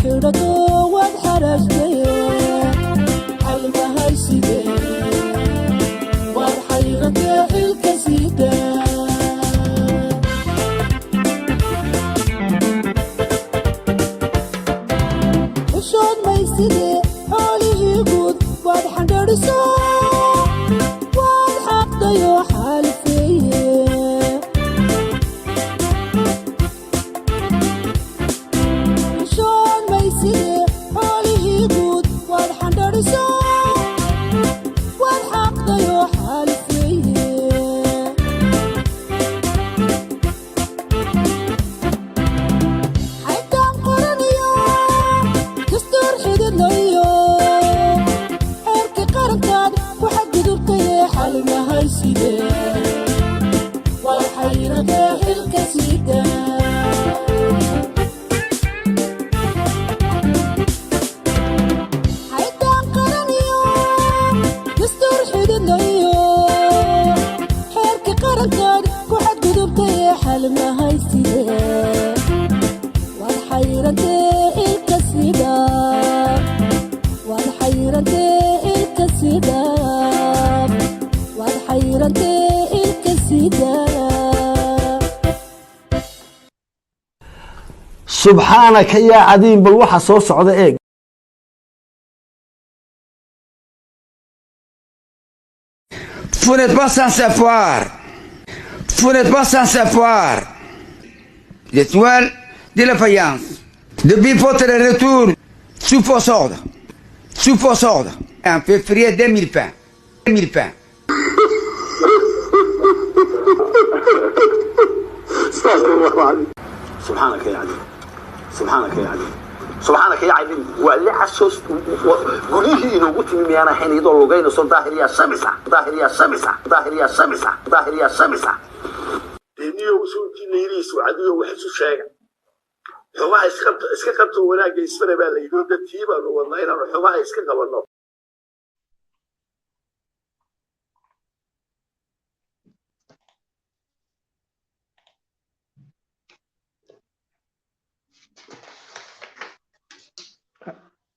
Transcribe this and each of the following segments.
Xidhato waad xaraashtay, xalmahayside waad xayratee, xilka siida. Xishood mayside, xoolihii guud waad xandhadhiso, waad xaqdayo, xaalifeeye. Xishood mayside, xoolihii guud waad xandhadhiso, waad xaqdayo, xaalifeeye. Xaydaan qoranayo dastuur xididlayo, xeerkii qarankaad ku xadgudubtaye, xalmahayside waad xayratee, xilka siida. Xaydaan qaraniyo dastuur xididlayo, xeerkii qarankaad ku xadgudubtaye, xalmahayside waad xayrantee, xilka sida, waad xayrantee, xilka sida, waad xayrantee, xilka sida. Subxaanaka yaa cadiim, bal waxa soo socda eeg. Vous n'êtes pas sans savoir. Vous n'êtes pas sans savoir. L'étoile de la faïence. Depuis votre retour sous vos ordres. Sous vos ordres. En février 2020. 2020. Subxaanaka ya cadiim, subxaanaka ya cadiim, subxaanaka ya cadiim. Waa lixasoos guryihii inoogu timi miyaan ahayn, iyadoo lugaynayso daahiriya shamisa, daahiriya shamisa, daahiriya shamisa, daahiriya shamisa. Deniyow suujiinayriisu cadiyo, wax isu sheega, xumaha iska qabto, wanaagga isfara baa la yidhi. Oo tii baanu wadnaa inaanu xumaha iska qabanno.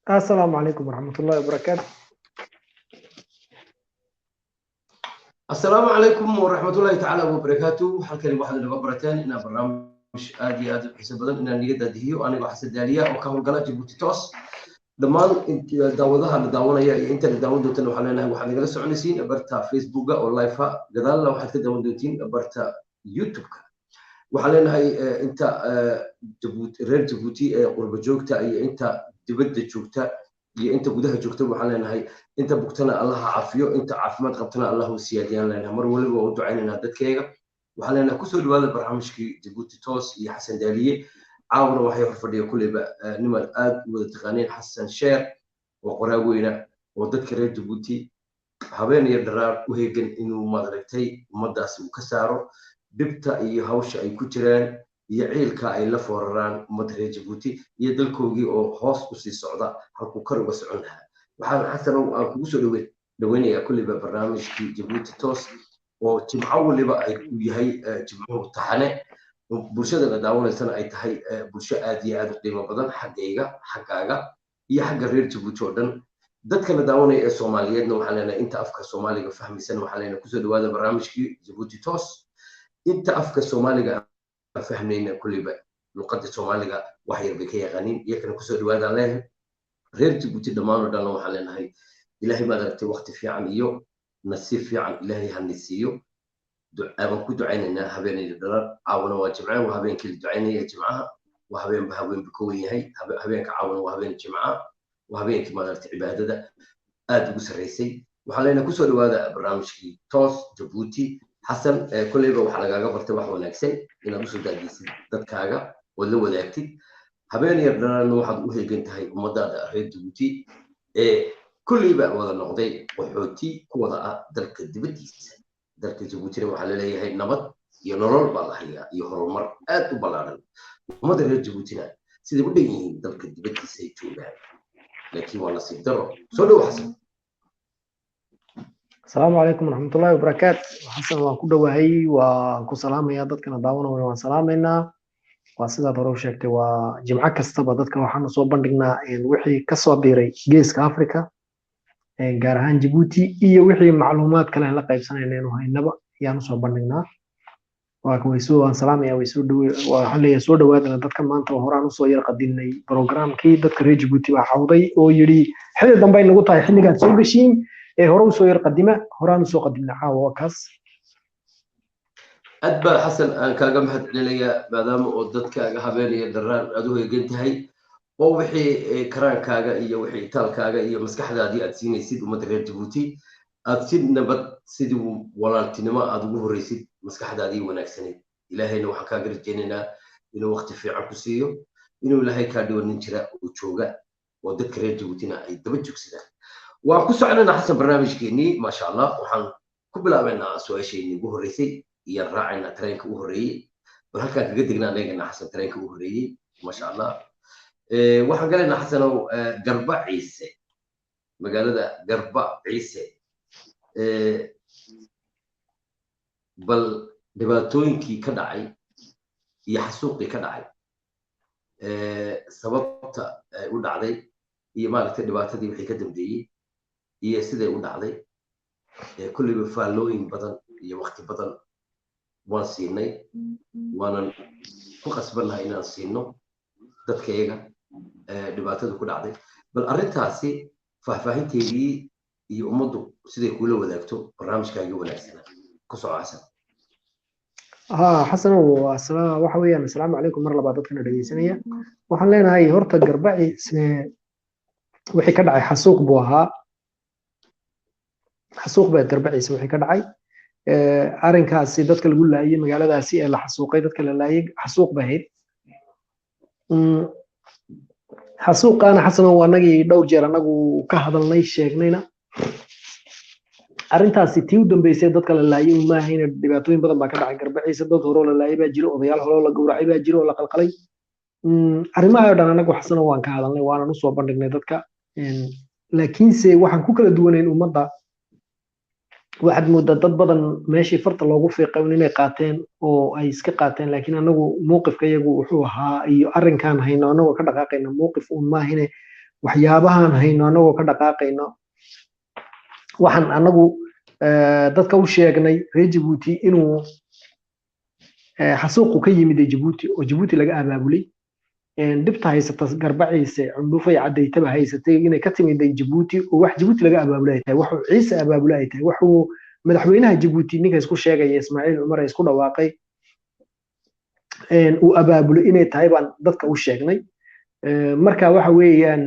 Asalaamu calaykum waraxmatullahi wabarakaatu. Asalaamu calaykum waraxmatullahi tacaala wabarakaatu. Halkani waxaad inaga barateen inaan barnaamij aad iyo aad u xiiso badan inaan niga daadihiyo, anigoo Xasan Daaliya oo ka howlgala Jabuuti Toos. Dhammaan daawadaha la daawanaya iyo inta la daawan doontana waxaan leenahay, waxaad nagala soconaysiin barta Facebooka oo live, gadaalna waxaad ka daawan doontiin barta YouTube-ka. Waxaan leenahay inta reer Jabuuti ee qurba joogta iyo inta dibadda joogta iyo inta gudaha joogta, waxaan leenahay inta bugtana Allaha caafiyo, inta caafimaad qabtana Allahu siyaadiyaan leenahay. Mar waliba waa u ducaynaynaa dadkeega. Waxaan leenahay kusoo dhawaada barnaamijkii Jabuuti Toos iyo Xasan Daaliye. Caawna waxay hor fadhiya kulleyba niman aad u wada taqaaneen, Xasan Sheer oo qoraa weyna oo dadka reer Jabuuti habeen iyo dharaar u hegan inuu maaragtay ummaddaasi uu ka saaro dhibta iyo hawsha ay ku jiraan iyo ciilka ay la fooraraan ummadda reer Jabuuti iyo dalkoogii oo hoos usii socda halkuu kor uga socon lahaa. Waxaan, Xasanow, aan kugu soo dhaweynayaa kulleyba barnaamijkii Jabuuti Toos oo jimco waliba ay uu yahay jimcuhu taxane, bulshada la daawanaysana ay tahay bulsho aad iyo aad u qiimo badan, xaggayga, xaggaaga iyo xagga reer Jabuuti oo dhan. Dadka la daawanaya ee Soomaaliyeedna waxaan leenahay, inta afka Soomaaliga fahmaysan, waxaan leenahay kusoo dhawaada barnaamijkii Jabuuti Toos. Inta afka Soomaaliga aan fahmayna, kulleyba luqadda Soomaaliga wax yar bay ka yaqaaniin, iyakana kusoo dhawaadaan leenahay. Reer Jabuuti dhammaan oo dhanna waxaan leenahay, Ilaahay maad aragtay waqti fiican iyo nasiib fiican Ilaahay ha nisiiyo. Baan ku ducaynaynaa habeenayda dharar. Caawana waa jimce, waa habeenkii la ducaynaya jimcaha, waa habeenba habeenba ka wen yahay. Habeenka caawana waa habeen jimca, waa habeenkii maad aragtay cibaadada aad ugu sarreysay. Waxaan leenahay kusoo dhawaada barnaamijkii Toos Jabuuti. Xasan, kolleyba waxaa lagaaga bartay wax wanaagsan inaad usoo daadiysid dadkaaga ood la wadaagtid. Habeen yar dhararna waxaad u heegan tahay ummadaada reer Jabuuti ee kulleyba wada noqday qaxooti ku wada ah dalka dibaddiisa. Dalka Jabuutina waxaa laleeyahay nabad iyo nolol baa la hayaa iyo horumar aad u ballaaran. Ummadda reer Jabuutina siday u dhan yihiin dalka dibaddiisa ay joogaan, laakiin waa nasiib daro. Soo dhow, Xasan. Asalaamu calaykum waraxmatullahi wabarakaatu. Xasan, waan ku dhowahay, waan ku salaamayaa, dadkana daawanaya waan salaamaynaa. Waa sidaad hore u sheegtay, waa jimco kastaba dadka waxaanu soo bandhignaa wixii kasoo biiray Geeska Africa, gaar ahaan Jabuuti, iyo wixii macluumaad kale aan la qaybsanayna inuu haynaba ayaanu soo bandhignaa. Waa way soo waan salaamaya, way soo dhawe, waxaan leeyahay soo dhawaadana dadka. Maanta horaan usoo yar qadinay programkii. Dadka reer Jabuuti baa xawday oo yidhi xilli dambe ay nagu tahay xilligaad soo geshiin ee hore usoo yar qadima. Horaan usoo qadimna, caawa waa kaas. Aad baa Xasan aan kaaga mahad celinayaa, maadaama oo dadkaaga habeenaya dharaan aad u heegan tahay oo wixii karaankaaga iyo wixii itaalkaaga iyo maskaxdaadii aad siinaysid ummadda reer Jabuuti, aad si nabad sidii walaaltinimo aad ugu horreysid maskaxdaadii wanaagsanayd. Ilaahayna waxaan kaaga rajaynaynaa inuu waqti fiican ku siiyo, inuu Ilaahay kaa dhigo nin jira oo jooga oo dadka reer Jabuutina ay daba joogsadaan. Waan ku soconaynaa, Xasan, barnaamijkeenii. Maasha Allah, waxaan ku bilaabaynaa su-aasheenii ugu horreysay iyo raacaynaa tareenka u horreeyey. Bal halkaan kaga degnaa anagana, Xasan, tareenka u horreeyey. Maasha Allah, waxaan galaynaa, Xasanow, Garba Ciise, magaalada Garba Ciise. Bal dhibaatooyinkii ka dhacay iyo xasuuqii ka dhacay, sababta u dhacday iyo maaragtay dhibaatadii wixii ka dambeeyey iyo siday u dhacday, kolleyba faallooyin badan iyo waqti badan waan siinay, waanan ku qasbannahay inaan siino dadkayaga dhibaatada ku dhacday. Bal arrintaasi faahfaahinteedii iyo ummaddu siday kuula wadaagto barnaamijkaaga wanaagsanaa ku soco, Xasan. Ha, Xasanow, waxa weeyaan asalaamu calaykum mar labaad dadkana dhegeysanaya. Waxaan leenahay horta Garbaci wixii ka dhacay xasuuq buu ahaa, xasuuq baa Garbaciise wixii ka dhacay. Arrinkaasi dadka lagu laayay magaaladaasi ee la xasuuqay, dadka la laayay, xasuuq bay ahayd. Xasuuqaana, Xasanow, anagii dhowr jeer anagu ka hadalnay, sheegnayna arrintaasi tii u dambeysay dadka la laayay uma ahayna. Dhibaatooyin badan baa ka dhacay Garbaciise. Dad horoo la laayay baa jiro, odayaal horoo la gowracay baa jiro oo la qalqalay. Arrimaha oo dhan anagu, Xasano, waan ka hadalnay, waanan usoo bandhignay dadka. Laakiinse waxaan ku kala duwanayn ummadda, waxaad moodaa dad badan meeshii farta loogu fiiqay un inay qaateen oo ay iska qaateen. Laakiin anagu mowqifka iyagu wuxuu ahaa iyo arrinkaan hayno anagoo ka dhaqaaqayno, mowqif uun maahine, waxyaabahaan hayno anagoo ka dhaqaaqayno, waxaan anagu dadka u sheegnay reer Jabuuti inuu xasuuqu ka yimid ee Jabuuti oo Jabuuti laga abaabulay. Dhibta haysata Garbaciise, Cundhufay, Cadaytaba haysatay inay ka timiday Jabuuti oo wax Jabuuti laga abaabulay ay tahay, waxuu Ciise abaabulay ay tahay, waxuu madaxweynaha Jabuuti ninka isku sheegaya Ismaaciil Cumar ee isku dhawaaqay uu abaabulay inay tahay baan dadka u sheegnay. Marka waxa weeyaan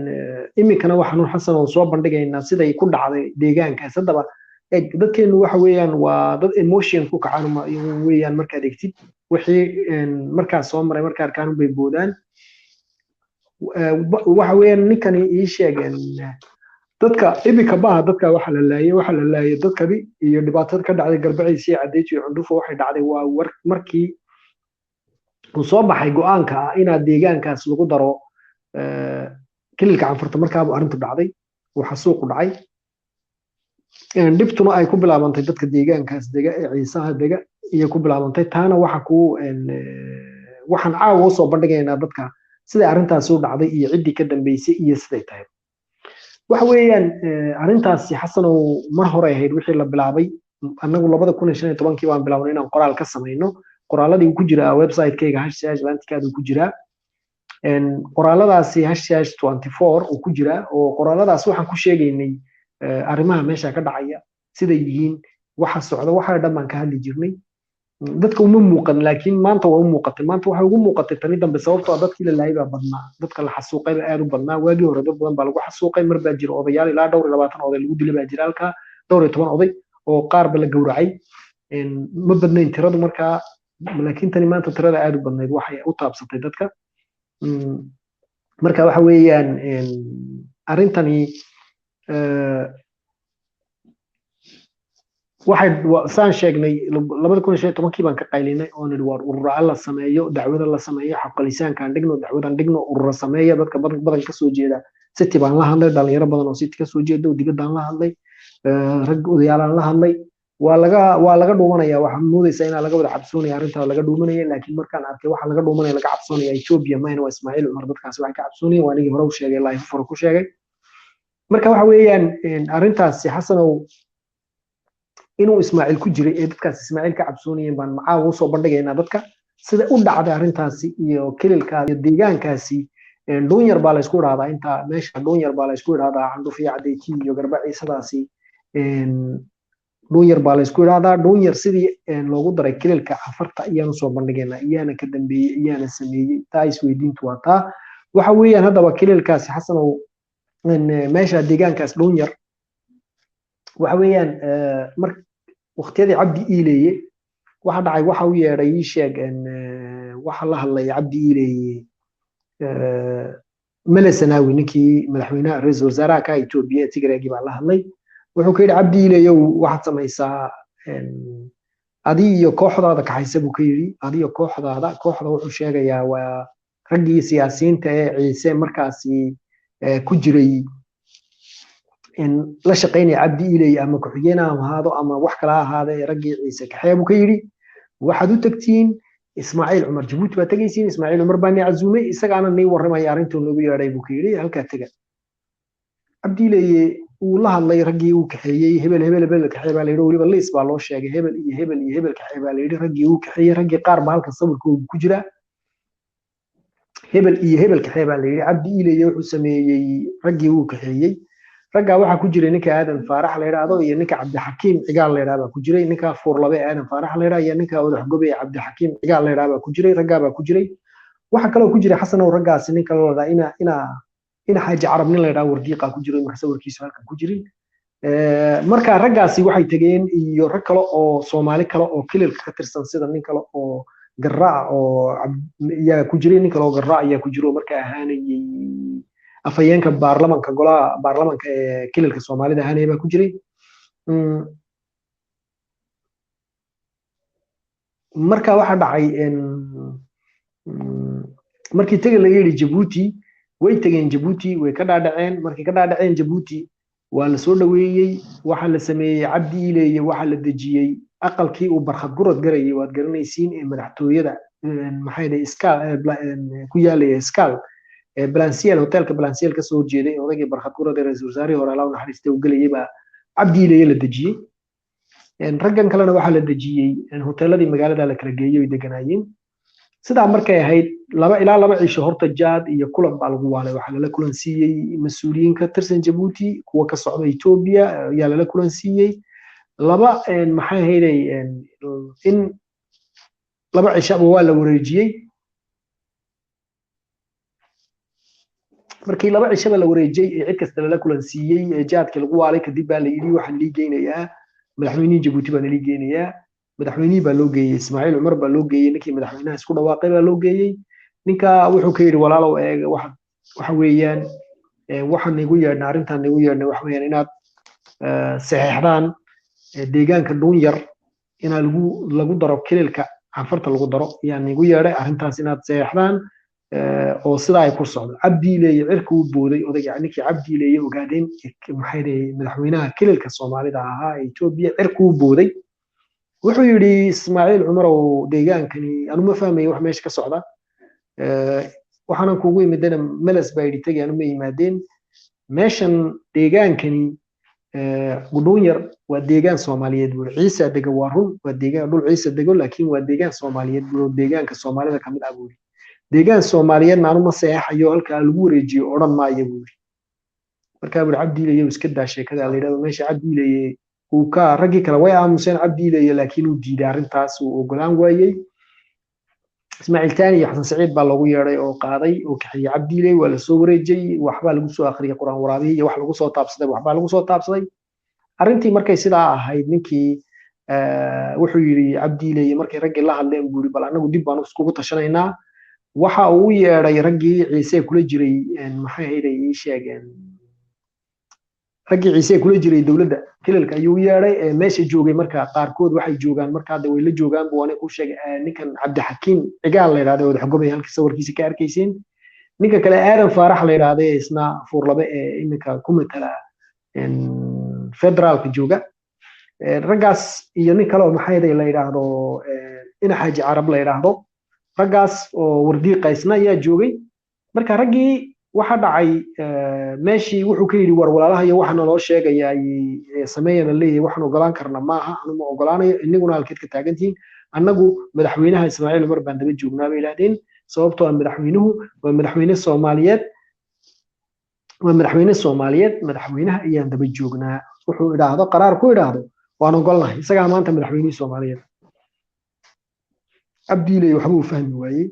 iminkana waxaanu, Xasan, oon soo bandhigaynaa siday ku dhacday deegaankaas. Haddaba eg, dadkeenu waxa weeyaan waa dad emotion ku kacaan weeyaan. Markaad egtid wixii markaas soo maray, marka arkaan bay boodaan. Waxa weeyaan ninkani ii sheegeen dadka iminka maaha. Dadka waxa la laayay, waxa la laayay dadkani iyo dhibaatada ka dhacday Garbaciisa iyo Cadeyto iyo Cundhufo waxay dhacday waa war markii uu soo baxay go'aanka ah inaad deegaankaas lagu daro kililka Canfurta. Markaabuu arrintu dhacday uu xasuuqu dhacay. Dhibtuna ay ku bilaabantay dadka deegaankaas dega ee Ciisaha dega iyo ku bilaabantay. Taana waxa ku waxaan caawa usoo bandhigaynaa dadka siday arrintaasi u dhacday iyo ciddii ka dambeysay iyo siday tahay. Waxa weeyaan arrintaasi, Xasanow, mar hore ahayd wixii la bilaabay. Annagu 2015-kii baan bilaabnay inaan qoraal ka samayno. Qoraaladii ku jiraa website-kayga #Atlanticaad uu ku jiraa. Qoraaladaasi #24 uu ku jiraa, oo qoraaladaas waxaan ku sheegaynay arrimaha meesha ka dhacaya, siday yihiin, waxa socda, waxa dhan baan ka hadli jirnay. Dadka uma muuqan, laakiin maanta waa u muuqatay. Maanta waxay ugu muuqatay tani dambe sababtoo ah dadkii la laayay baa badnaa, dadka la xasuuqay baa aad u badnaa. Waagii hore dad badan baa lagu xasuuqay. Mar baa jira odayaal ilaa dhowr iyo 20 oday lagu dilay baa jira halkaa, dhowr iyo 10 oday oo qaarba la gowracay. Ma badnayn tiradu markaa, laakiin tani maanta tirada aad u badnayd waxay u taabsatay dadka. Marka waxa weeyaan arrintani waxay saan sheegnay 2015-kii baan ka qaylinay oo nidhi waar urura la sameeyo, dacwada la sameeyo, xaqalisaankaan dhigno, dacwadan dhigno, urura sameeya. Dadka badan badan kasoo jeeda City baan la hadlay, dhalinyaro badan oo City kasoo jeeda oo dibaddaan la hadlay, rag odayaalaan la hadlay. Waa laga dhuumanaya. Waxaa moodaysaa inaa laga wada cabsoonaya arrintaa laga dhuumanaya, laakiin markaan arkay waxa laga dhuumanaya, laga cabsoonaya Ethiopia mayna, waa Ismaaciil Cumar. Dadkaasi waxay ka cabsoonayeen waa anigii hore u sheegay, live fore ku sheegay. Marka waxa weeyaan arrintaasi, Xasanow, inuu Ismaaciil ku jiray ee dadkaas Ismaaciil ka cabsoonayeen baan macaawa usoo bandhigaynaa dadka, sida u dhacday arrintaasi iyo kililkaas iyo deegaankaasi. Dhuunyar baa la isku idhahdaa inta meesha, Dhuunyar baa la isku idhahdaa. Candhuf iyo Cadeyti iyo Garba Ciisadaasi Dhuunyar baa la isku idhahdaa. Dhuunyar sidii loogu daray kililka Cafarta ayaan usoo bandhigaynaa, iyaana ka dambeeyey, iyaana sameeyey? Taa isweydiintu waa taa. Waxa weeyaan haddaba kililkaasi, Xasanow, meesha deegaankaas Dhuunyar waxa weeyaan mar waqtiyadii Cabdi Iileeye waxa dhacay, waxa u yeedhay, ii sheeg, waxa la hadlay Cabdi Iileeye Mele Sanaawi, ninkii madaxweynaha ra-iisul wasaaraha ka Etoobiya ee Tigreegi baa la hadlay. Wuxuu ka yidhi Cabdi Iileeyow, waxaad samaysaa adi iyo kooxdaada kaxaysa, buu ka yidhi, adi iyo kooxdaada. Kooxda wuxuu sheegayaa waa raggii siyaasiyiinta ee Ciise markaasi ku jiray, la shaqaynaya Cabdi Iiley, ama ku-xigeen ha ahaado ama wax kale ha ahaada, ee raggii Ciise kaxee, buu ka yidhi. Waxaad u tagtiin Ismaaciil Cumar, Jabuuti baa tegaysiin, Ismaaciil Cumar baa nii casuumay, isagaana nii warramaya arrintuu nagu yeedhay, buu ka yidhi. Halkaa tega. Cabdi Iileye uu la hadlay raggii uu kaxeeyey. Hebel, hebel, hebel kaxee baa la yidhi. Weliba liis baa loo sheegay, hebel iyo hebel iyo hebel kaxee baa la yidhi. Raggii uu kaxeeyey, raggii qaar baa halkan sawirkoodu ku jira. Hebel iyo hebel kaxee baa la yidhi. Cabdi Iileye wuxuu sameeyey raggii uu kaxeeyey, raggaa waxaa ku jiray ninka Aadan Faarax la yidhaahdo iyo ninka Cabdixakiim Cigaal la yidhahdo baa ku jiray. Ninka Fuurlabe Aadan Faarax la yidhahdo iyo ninka Odax Gobe ee Cabdixakiim Cigaal la yidhahdo baa ku jiray. Raggaa baa ku jiray. Waxaa kaloo ku jiray, Xasanow, raggaasi ninka loo yidhahdaa ina Xaaji Carab, nin la yidhahdo Wardiiqa ku jiray, marka sawirkiisu halkan ku jirin. Marka raggaasi waxay tegeen iyo rag kale oo Soomaali kale oo kililka ka tirsan, sida nin kale oo Garaac oo ayaa ku jiray, nin kale oo Garaac ayaa ku jiro, marka ahaanayay afhayeenka baarlamanka, golaha baarlamanka ee kililka Soomaalida ahaanaya baa ku jiray. Marka waxaa dhacay markii tegi laga yidhi Jabuuti, way tegeen Jabuuti, way ka dhaadhaceen. Markay ka dhaadhaceen Jabuuti waa la soo dhaweeyey. Waxaa la sameeyey, Cabdi Iileeye waxaa la dejiyey aqalkii uu Barkhad Gurad garayay, waad garanaysiin, ee madaxtooyada, maxay dhahay, Iskaal ku yaalaya, Iskaal Balanciel, hotelka Balanciel kasoo horjeeday. Odaygii Barkhad Gurad ee ra-iisul wasaarihii hore, Allah u naxariistay, uu gelayay baa Cabdi Iileeye la dejiyey. Raggan kalena waxaa la dejiyey hoteeladii magaalada la kala geeyey oy deganaayeen. Sidaa markay ahayd, 2 ilaa 2 cisho horta jaad iyo kulan baa lagu waalay. Waxaa lala kulan siiyey mas-uuliyiin ka tirsan Jabuuti, kuwa ka socda Etoobiya ayaa lala kulan siiyey. Laba maxay ahayday, in 2 cishaba waa la wareejiyey. Markii 2 cishaba la wareejiyey ee cid kasta lala kulan siiyey ee jaadkii lagu waalay kadib baa la yidhi waxaan lii geynayaa madaxweynihii Jabuuti baa nalii geynayaa. Madaxweynihii baa loo geeyey, Ismaaciil Cumar baa loo geeyey, ninkii madaxweynaha isku dhawaaqay baa loo geeyey. Ninka wuxuu ka yidhi, walaalow, eeg, waxa weeyaan waxaan nigu yeedhnay, arrintaan nigu yeedhnay waxa weeyaan inaad saxeexdaan deegaanka Dhuunyar inaa lagu daro kililka Canfarta lagu daro ayaan nigu yeedhay, arrintaas inaad saxeexdaan oo sidaa ay ku socdo. Cabdi Iileeye cirka uu booday odayga, ninkii Cabdi Iileeye ogaadeen, maxay dhahay, madaxweynaha kililka Soomaalida ahaa ee Etoobiya, cirka uu booday. Wuxuu yidhi Ismaaciil Cumarow, deegaankani anu ma fahmayo wax meesha ka socda, waxaanan kugu imidana Meles baa yidhi tegi, anu ma yimaadeen meeshan. Deegaankani Gudhuunyar waa deegaan Soomaaliyeed, buuri. Ciisa dega, waa run, waa deegaan dhul Ciise dego, laakiin waa deegaan Soomaaliyeed buuri, oo deegaanka Soomaalida kamid ah, buuri. Deegaan Soomaaliyeedna anu ma seexayo, halkaa lagu wareejiyo odhan maayo, buuri. Markaa buuri Cabdi Iileeye iska daa sheekada la yidhahdo meesha. Cabdi Iileeye uu ka raggii kale way aamuseen, Cabdi Iileeye laakiin uu diiday arrintaas, uu ogolaan waayey. Ismaaciil Taani iyo Xasan Saciid baa loogu yeedhay oo qaaday oo kaxeeyey Cabdi Iiley. Waa lasoo wareejiyey, waxbaa lagu soo akhriyey qur-aan waraabihii iyo wax lagu soo taabsaday, waxbaa lagu soo taabsaday. Arrintii markay sidaa ahayd, ninkii wuxuu yidhi Cabdi Iileye markay raggii la hadleen, buu yidhi bal anagu dib baan iskugu tashanaynaa. Waxa uu u yeedhay raggii Ciise kula jiray, maxay ahayday, ii sheegeen, raggii Ciise kula jiray dowladda kililka ayuu u yeedhay ee meesha joogay. Marka qaarkood waxay joogaan, marka hadda way la joogaan buu aniga ku sheegay, ninkan Cabdixakiim Cigaal la yidhahdo, Wadaxgobay, halkii sawirkiisa ka arkayseen, ninka kale Aadan Faarax la yidhahdo ee isna Fuurlabe ee iminka ku matala federaalka jooga. Raggaas iyo nin kale oo maxay la yidhaahdo ina Xaaji Carab la yidhaahdo, raggaas oo wardiiqaysna ayaa joogay. Marka raggii waxa dhacay meeshii wuxuu ka yidhi, war walaalaha iyo waxa naloo sheegayaa sameeyana leeyahay, waxaan ogolaan karna maaha, anu ma ogolaanayo, iniguna halkeed ka taagantihiin? Annagu madaxweynaha Ismaaciil Cumar baan daba joognaa, bay yidhahdeen, sababtoo ah madaxweynuhu waa madaxweyne Soomaaliyeed, waa madaxweyne Soomaaliyeed, madaxweynaha ayaan daba joognaa, wuxuu idhaahdo, qaraar ku idhaahdo waan ogolnahay, isagaa maanta madaxweynihii Soomaaliyeed. Cabdiiley waxbuu fahmi waayey.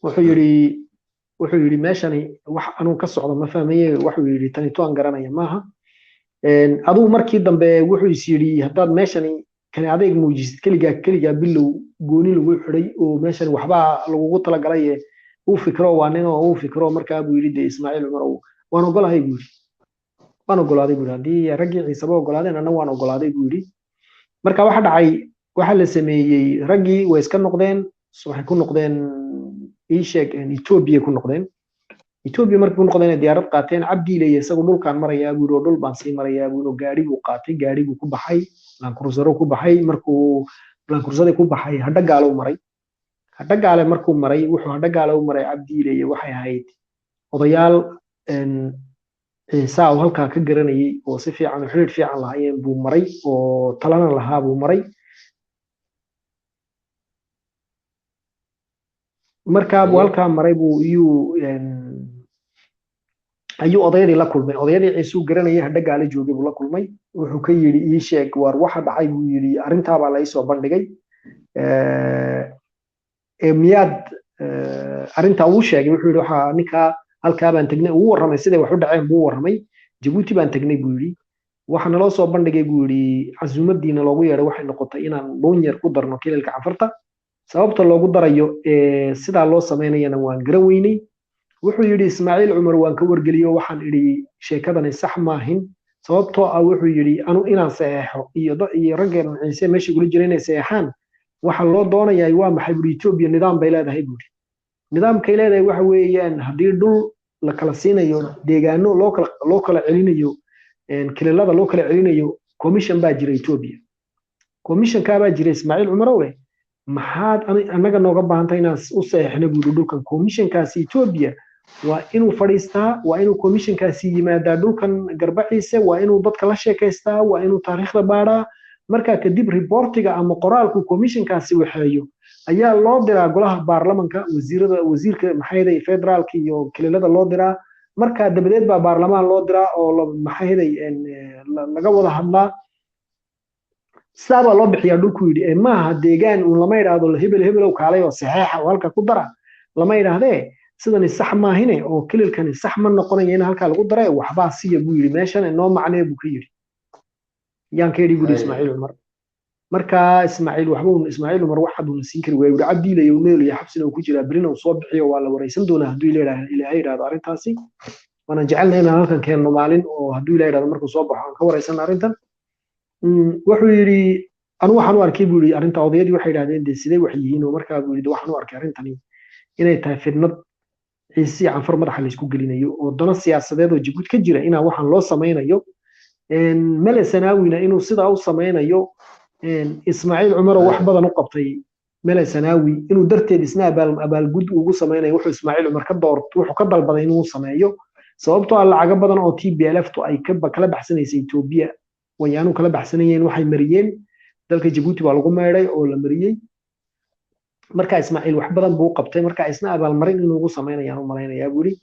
Wuxuu yidhi meeshani wax anuu ka socdo ma fahmaye. Wuxuu yidhi tani tuan garanaya maaha. Adigu markii dambe wuxuu is yidhi, haddaad meeshani kani adeeg muujisid, keligaa keligaa bilow gooni lagu xidhay oo meeshani waxbaa lagugu talagalay, uu fikro, waa nin oo uu fikro. Markaa buu yidhi, dee Ismaaciil Cumar waan ogolahay buu yidhi, waan ogolaaday buu yidhi, haddii raggii Ciisaba ogolaadeen anna waan ogolaaday buu yidhi. Marka waxa dhacay, waxa la sameeyey, raggii way iska noqdeen, waxay ku noqdeen, ii sheeg, Etoobiya ku noqdeen. Etoobiya markay ku noqdeen diyaarad qaateen. Cabdiiley isagu dhulkaan marayaa buu yidhi, oo dhul baan sii marayaa buu yidhi, oo gaari buu qaatay, gaari buu ku baxay, Land Cruiser ku baxay. Markuu Land Cruiser ku baxay, Hadhagaale u maray. Hadhagaale markuu maray, wuxuu Hadhagaale u maray Cabdiiley waxay ahayd odayaal Ciise oo halkaa ka garanayay oo si fiican xiriir fiican lahaayeen buu maray, oo talana lahaa buu maray. Markaa buu halkaa maray buu iyuu ayuu odayadii la kulmay, odayadii Ciisuu garanayay Hadhagaale joogay buu la kulmay. Wuxuu ka yidhi, ii sheeg waar waxa dhacay, buu yidhi, arrintaabaa la ii soo bandhigay, miyaad arrintaa uu sheegay? Wuxuu yidhi, waxaa ninkaa halkaa baan tegnay, uu warramay siday wax u dhaceen buu warramay. Jabuuti baan tegnay buu yidhi, waxa naloo soo bandhigay buu yidhi, casuumadiina loogu yeedhay waxay noqotay inaan dhuunyar ku darno kililka Canfarta, sababta loogu darayo sidaa loo samaynayana waan garan weynay. Wuxuu yidhi, Ismaaciil Cumar waan ka wargeliyo, waxaan idhi sheekadani sax maahin, sababtoo ah wuxuu yidhi anu inaan saxeexo iyo raggan Ciise meesha gula jira inay saxeexaan waxa loo doonayaa waa maxay buuri? Etoobiya nidaam bay leedahay buuri, nidaamkay leedahay waxa weeyaan haddii dhul la kala siinayo, deegaano loo kala celinayo, kililada loo kala celinayo, commission baa jira Etoobiya, commissionkaa baa jira. Ismaaciil Cumarowe, maxaad annaga nooga baahantay inaan u saxeexno buuri dhulkan? Commissionkaasi Etoobiya waa inuu fadhiistaa, waa inuu commissionkaasi yimaadaa dhulkan Garbaciise, waa inuu dadka la sheekaystaa, waa inuu taariikhda baadhaa. Markaa kadib reportiga ama qoraalku commissionkaasi waxeeyo ayaa loo diraa golaha baarlamanka, wasiirada, wasiirka maxay federaalka iyo kililada loo diraa. Markaa dabadeed baa baarlamaan loo diraa oo maxay laga wada hadlaa, sidaa baa loo bixiyaa dhulku, yidhi. Maaha deegaan uun lama idhaahdo hebel hebelow kaalay oo saxeexa oo halka ku dara lama idhaahdee, sidani sax maahine oo kililkani sax ma noqonayo in halkaa lagu dara, waxbaa siya buu yidhi, meeshan inoo macnee buu ka yidhi, yaan ka yidhi buu yidhi Ismaaciil Cumar. Marka Ismaaciil waxba Ismaaciil Cumar wax hadduu siin kari waayo, yidhi Cabdiilay uu nool yahay, xabsina uu ku jiraa, berina uu soo bixiyo, waa la wareysan doonaa hadduu Ilaahay yidhaahdo arrintaasi. Waana jecelnahay inaan halkan keenno maalin oo hadduu Ilaahay yidhaahdo markuu soo baxo aan ka wareysano arrintan. Wuxuu yidhi, anu waxaan u arkay buu yidhi arrinta, odayadii waxay yidhahdeen dee sidee wax yihiin? Oo markaa buu yidhi, waxaan u arkay arrintani inay tahay fidnad Ciise Canfar madaxa laysku gelinayo oo dano siyaasadeed oo Jabuuti ka jira inaa waxaan loo samaynayo, Mele Sanaawina inuu sidaa u samaynayo, Ismaaciil Cumar oo wax badan u qabtay Mele Sanaawi inuu darteed isna abaalgud ugu samaynayo, wuxuu Ismaaciil Cumar ka door wuxuu ka dalbaday inuu sameeyo, sababtoo ah lacago badan oo TPLF tu ay kala baxsanaysay Etoobiya wayaanu kala baxsanayeen waxay mariyeen dalka Jabuuti baa lagu meedhay oo la mariyey. Marka Ismaaciil wax badan buu qabtay, marka isna abaalmarin inuu ugu samaynayaan u malaynayaa buu yidhi.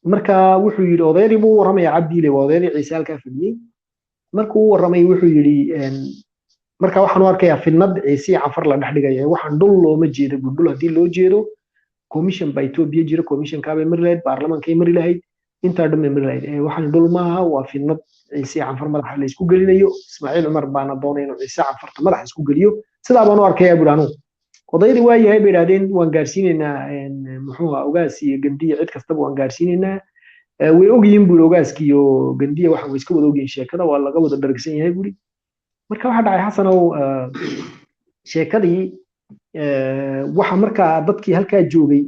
Marka wuxuu yidhi, odaydii buu u warramaya Cabdiile, waa odaydii Ciise halkaa fadhiyey. Markuu u warramay wuxuu yidhi, marka waxaan u arkayaa fidnad Ciise iyo Canfar la dhex dhigaya, waxaan dhul looma jeedo buu, dhul haddii loo jeedo commission baa Etoobiya jira, commissionkaabay mari lahayd, baarlamaankay mari lahayd, intaa dhan bay mari lahayd. Waxaan dhul maaha, waa fidnad Ciise iyo Canfar madaxa la isku gelinayo, Ismaaciil Cumar baana doonay inuu Ciise Canfarta madaxa isku geliyo, sidaa baan u arkayaa buuri anugu. Odaydii waa yahay bay idhahdeen, waan gaarsiinaynaa, muxuu ahaa, ogaas iyo gandiya cid kastaba waan gaarsiinaynaa, way ogyihiin buuri, ogaaski iyo gandiya waxaan way iska wada ogyihiin sheekada, waa laga wada dharagsan yahay buuri. Marka waxaa dhacay Xasanow, sheekadii waxa markaa dadkii halkaa joogay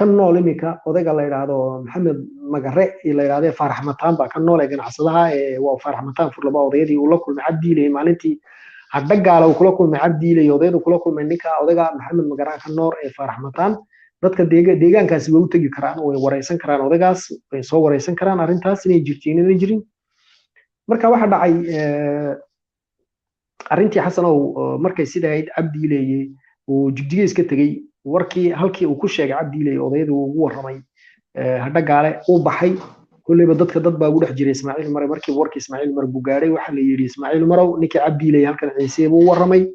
Ka nool iminka odayga la yidhaahdo Maxamed Magare la yidhaahdo Faarax Mataan baa ka nool ee ganacsadaha ee waa Faarax Mataan Furlaba. Odayadii uu la kulmay Cabdiiley maalintii Hadhagaala uu kula kulmay Cabdiiley, odayadu kula kulmay ninka odayga Maxamed Magare ka nool ee Faarax Mataan. Dadka deegaankaasi way u tegi karaan, way wareysan karaan odaygaas, way soo wareysan karaan arrintaas inay jirto inayna jirin. Marka waxa dhacay arrintii, Xasanow, markay sida ahayd, Cabdiileye uu Jigjiga iska tegey. Warkii halkii uu ku sheegay Cabdiileye odayadii uu ugu warramay Hadhagaale uu baxay, kolleyba dadka dad baa ugu dhex jiray Ismaaciil Mare. Markiiba warkii Ismaaciil Mare buu gaadhay. Waxaa la yidhi, "Ismaaciil Marow, ninkii Cabdiileye halkan Ciise buu u warramay,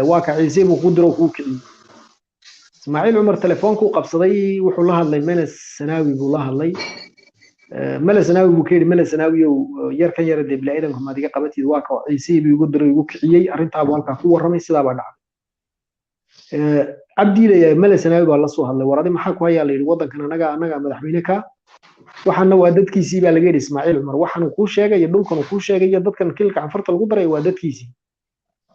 waa ka Ciise buu kuu diro, kuu kiciyey." Ismaaciil Cumar telefoonkuu qabsaday, wuxuu la hadlay Mele Sanaawi buu la hadlay. Mele Sanaawi buu ka yidhi, "Mele Sanaawiyow, yarkan yara dee bilaadanku maad iga qabatid? Waa ka Ciise buu igu diray, igu kiciyey." Arrintaabuu halkaa ku warramay, sidaa baa dhacday. Cabdiilaya Mele Sanaawi baa la soo hadlay. "War adi maxaa ku hayaa?" la yidhi. "Waddankan anaga madaxweyne ka, waxaana waa dadkiisii," baa laga yidhi Ismaaciil Cumar. "Waxaanu kuu sheegay iyo dhulkan uu kuu sheegay iyo dadkan kilka Canfarta lagu daray waa dadkiisii,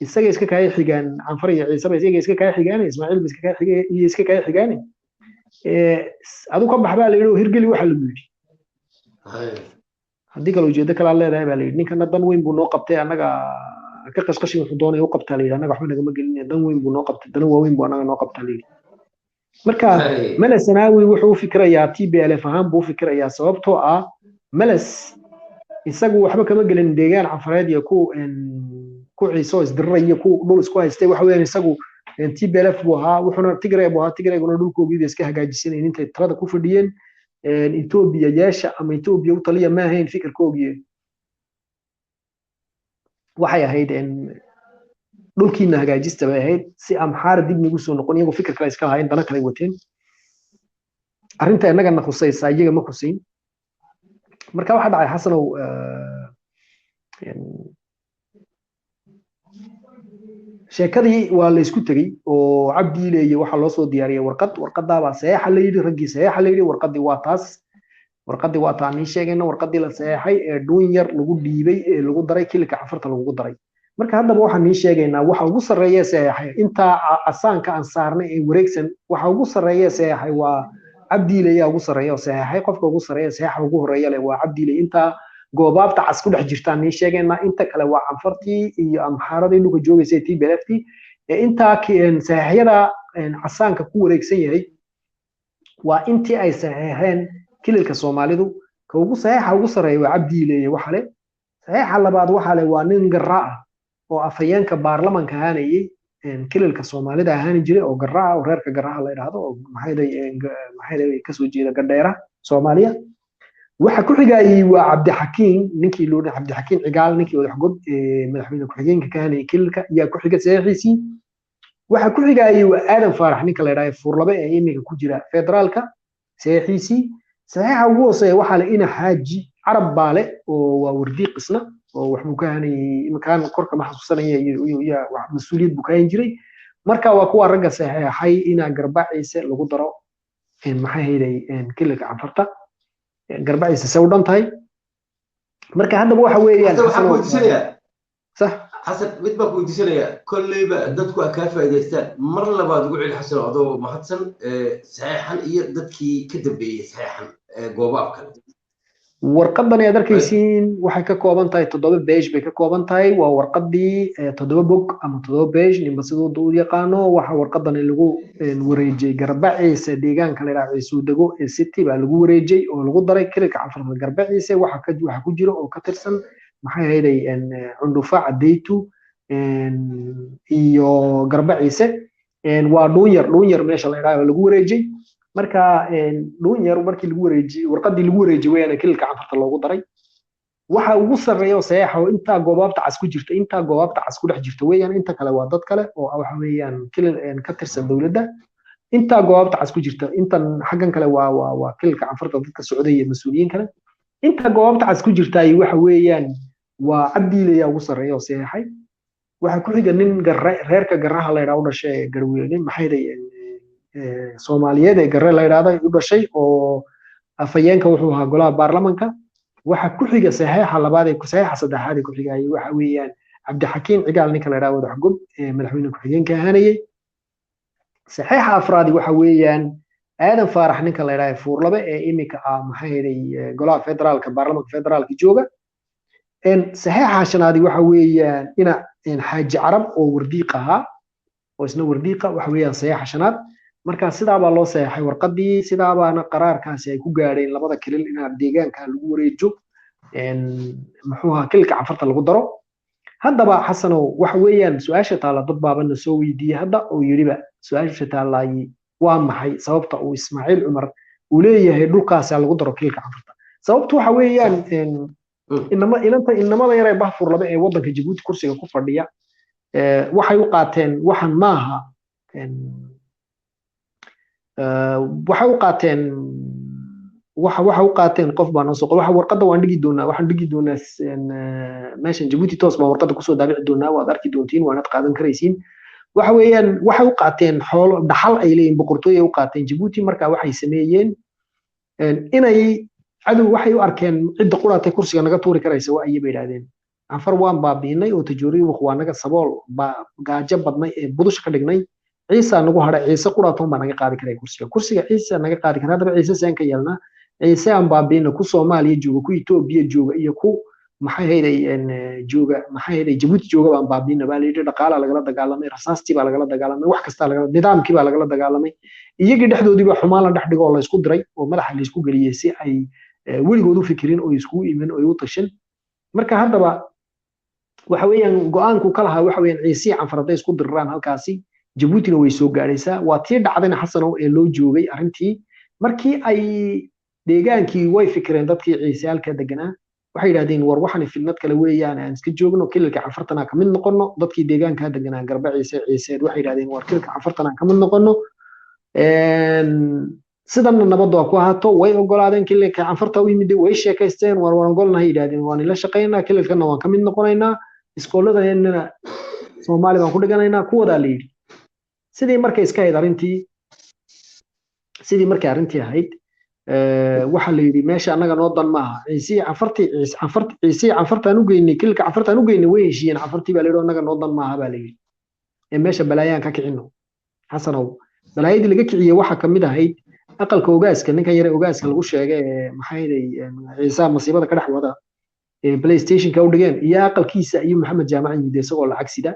isaga iska kaaya xigaan. Canfar iyo Ciiseba iyaga iska kaaya xigaane, Ismaaciil ba iska kaaya xige iyo iska kaaya xigaane. Adu ka bax," baa la yidhi, oo hirgeli waxa lagu yidhi. "Haddii kale ujeedo kalaa leedahay," baa la yidhi. "Ninkana dan weyn buu noo qabtay, annaga ka qashqashin wuxuu doonaya u qabtaa," la yidhi. "Annaga waxba nagama gelin, dan weyn buu noo qabtay, dana waaweyn buu annaga noo qabtaa," la yidhi. Marka Meles Sanaawi wuxuu u fikirayaa TPLF ahaan buu u fikirayaa, sababtoo ah Meles isagu waxba kama gelin deegaan Canfareed iyo ku Ciise oo isdiriraya, ku dhul isku haystay. Waxa weeyaan isagu TPLF buu ahaa, wuxuuna Tigray buu ahaa. Tigrayguna dhulkoogii bay iska hagaajisanayeen intay talada ku fadhiyeen. Etoobiya yeesha ama Etoobiya u taliya ma ahayn fikirkoogii. Waxay ahayd dhulkiina hagaajista bay ahayd, si Amxaara dib nagu soo noqon. Iyagoo fikir kale iska lahaayeen, dana kale wateen. Arrinta innagana khusaysaa iyaga ma khusayn. Marka waxaa dhacay, Xasanow, sheekadii waa la isku tegey oo Cabdiileeye waxaa loo soo diyaariyey warqad. Warqadaabaa saxeexa la yidhi, raggii saxeexa la yidhi. Warqadii waa taas, warqadii waa taa nii sheegayna, warqadii la saxeexay ee dhuun yar lagu dhiibay ee lagu daray kilika Cafarta lagugu daray. Marka haddaba waxaan nii sheegaynaa waxa ugu sarreeya saxeexay intaa casaanka aan saarnay ee wareegsan. Waxa ugu sarreeya saxeexay waa Cabdiileyaa ugu sarreeya oo saxeexay. Qofka ugu sarreeya, saxeexa ugu horreeya leh waa Cabdiiley. Intaa goobaabta cas ku dhex jirtaan nii sheegaynaa. Inta kale waa Canfartii iyo Amxaaradii dhulka joogaysay, TPLFtii. Intaa saxeexyada casaanka ku wareegsan yahay waa intii ay saxeexeen kililka Soomaalidu. Ka ugu saxeexa ugu sarreeya waa Cabdiileeye. Waxa le saxeexa labaad waxa le waa nin Garra ah oo afhayeenka baarlamanka ahaanayey kililka Soomaalida ahaani jiray, oo Garra ah, oo reerka Garraha la yidhaahdo, oo maxay kasoo jeeda Gadheera, Soomaaliya. Waxa ku xigayey waa Cabdixakiin, ninkii loo dhahay Cabdixakiin Cigaal, ninkii Wadaxgob madaxweyne ku-xigeenka ka ahaanayey kililka ayaa ku xiga saxiixiisii. Waxa ku xigayey waa Aadan Faarax, ninka la yidhaahdo Fuurlabe ee iminka ku jira federaalka, saxiixiisii. Saxiixa ugu hooseeya waxaa le Ina Xaaji Carab baale, oo waa wardiiq isna, oo wax buu ka ahanayey iminkaan korka ma xasuusanaya, iyo wax mas-uuliyad buu ka hayn jiray. Marka waa kuwa ragga saxeexay inaa Garbaciise lagu daro, maxay hayday, kililka Canfarta. Garbaciise se u dhan tahay. Marka haddaba waxa weeyaan Xasan, waxaan ku weydiisanayaa sax. Xasan, mid baan ku weydiisanayaa, kolleyba dadku ay kaa faa'iidaystaan. Mar labaad ugu celi, Xasan, adoo mahadsan, saxeexan iyo dadkii ka dambeeyey saxeexan goobaab kale. Warqadan aad arkaysiin waxay ka kooban tahay 7 beej bay ka kooban tahay. Waa warqadii 7 bog ama 7 beej, ninba siduu u yaqaano. Waxa warqadan lagu wareejiyey Garbaciise, deegaanka la yidhaha Ciisuu dego ee City baa lagu wareejiyey oo lagu daray kililka Canfarta. Garbaciise waxa ku jira oo ka tirsan, maxay ahayday, Cundhufa, Cadeytu iyo Garbaciise. Waa Dhuunyar, Dhuunyar meesha la yidhaha lagu wareejiyey. Marka Dhuunyar markii lagu wareejiyey, warqadii lagu wareejiyey weeyaan kililka Canfarta loogu daray. Waxa ugu sarreeya oo saxeexa oo intaa goobaabta cas ku jirta, intaa goobaabta cas ku dhex jirta weeyaan. Inta kale waa dad kale oo waxa weeyaan kilil ka tirsan dowladda. Intaa goobaabta cas ku jirta, intan xaggan kale waa kililka Canfarta dadka socday iyo mas-uuliyiin kale. Inta goobaabta cas ku jirtaay waxa weeyaan waa Cabdiileyaa ugu sarreeya oo saxeexay. Waxa ku xiga nin Garre, reerka Garraha la yidhaha u dhashay, Garweyne, maxay Soomaaliyeed ee Garre la yidhaahdo u dhashay, oo afhayeenka wuxuu ahaa golaha baarlamanka. Waxa ku xiga saxeexa labaad ee saxeexa saddexaad ee ku xigayay waxa weeyaan Cabdixakiin Cigaal, ninka la yidhaahdo Wadaxgob ee madaxweyne ku-xigeenka ahaanayey. Saxeexa afraadi waxa weeyaan Aadan Faarax ninka la yidhaha Fuurlabe ee iminka ah maxaa yeelay golaha federaalka, baarlamaanka federaalka jooga. Saxeexa shanaadi waxa weeyaan ina Xaaji Carab oo Wardiiq ahaa oo isna Wardiiqa, waxa weeyaan saxeexa shanaad. Marka sidaa baa loo saxeexay warqadii, sidaa baana qaraarkaasi ay ku gaadheen labada kilil inaa deegaanka lagu wareejo, muxuu ahaa, kililka Canfarta lagu daro. Haddaba Xasanow, waxa weeyaan su-aasha taalla, dad baaba na soo weydiiyey hadda oo yidhiba su-aasha taallaayi waa maxay sababta uu Ismaaciil Cumar uu leeyahay dhulkaasa lagu daro kililka Canfarta? Sababtu waxa weeyaan inama inanta inamada yar ee Bahfurlabe ee waddanka Jabuuti kursiga ku fadhiya waxay u qaateen waxan maaha, waxay u qaateen waxa u qaateen qof baa noo soo waxa warqadda waan dhigi doonaa, waxaan dhigi doonaa meeshan Jabuuti toos baan warqadda kusoo daabici doonaa, waad arki doontiin, waanad qaadan karaysiin. Waxa weeyaan waxay u qaateen xoolo dhaxal ay leeyihiin, boqortooy ay u qaateen Jabuuti. Marka waxay sameeyeen inay cadow waxay u arkeen cidda quraatay kursiga naga tuuri karaysa waa ayay bay yidhaahdeen. Canfar waan baabiinay oo tajooriyi waa naga sabool baa gaajo badnay ee budusha ka dhignay, Ciisa nagu hadhay, Ciise quraatoon baa naga qaadi karaya kursiga, kursiga Ciise naga qaadi kara. Haddaba Ciise seen ka yeelnaa? Ciise aan baabiino, ku Soomaaliya jooga, ku Etoobiya jooga iyo ku maxay hayday jooga, maxay hayday Jabuuti jooga baan baabiina baa la yidhi. Dhaqaalaa lagala dagaalamay, rasaastii baa lagala dagaalamay, wax kastaa lagala, nidaamkii baa lagala dagaalamay, iyagii dhexdoodii baa xumaan la dhex dhigo oo la isku diray oo madaxa la isku geliyey si ay weligood u fikirin oo iskugu imin oo u tashin. Marka haddaba waxa weeyaan go'aanku ka lahaa waxa weeyaan Ciisihii Canfar hadday isku diriraan halkaasi Jabuutina way soo gaadhaysaa. Waa tii dhacdayna Xasanow ee loo joogay arrintii. Markii ay deegaankii way fikireen dadkii Ciise halka deganaa, waxay yidhahdeen war waxani fidnad kale weeyaan, aan iska joogno kililka Canfartana ka mid noqono. Dadkii deegaanka deganaa Garba Ciise Ciiseed waxay yidhahdeen war kililka Canfartana ka mid noqono, sidanna nabaddu ha ku ahaato. Way ogolaadeen, kililka Canfarta u yimid, way sheekaysteen, war waan ogolnahay yidhahdeen, waan ila shaqaynaa, kililkana waan ka mid noqonaynaa, iskooladeennana Soomaali baan ku dhiganaynaa, kuwadaa la yidhi. Sidii markay iska ahayd arrintii, sidii markay arrintii ahayd, waxaa la yidhi meesha annaga noo dan maaha. Ciisihii Canfartii, Canfarti, Ciisihii Canfartaan u geynay, kililka Canfartaan u geynay, way heshiiyeen Canfartii baa la yidhi, annaga noo dan maaha baa la yidhi, ee meesha balaayaan ka kicino. Xasanow, balaayadii laga kiciyey waxaa kamid ahayd aqalka ogaaska, ninkan yare ogaaska lagu sheegay ee maxaa yeelay Ciisaha masiibada ka dhex wada ee PlayStationka u dhigeen iyo aqalkiisa iyo Maxamed Jaamac yimid isagoo lacag sida.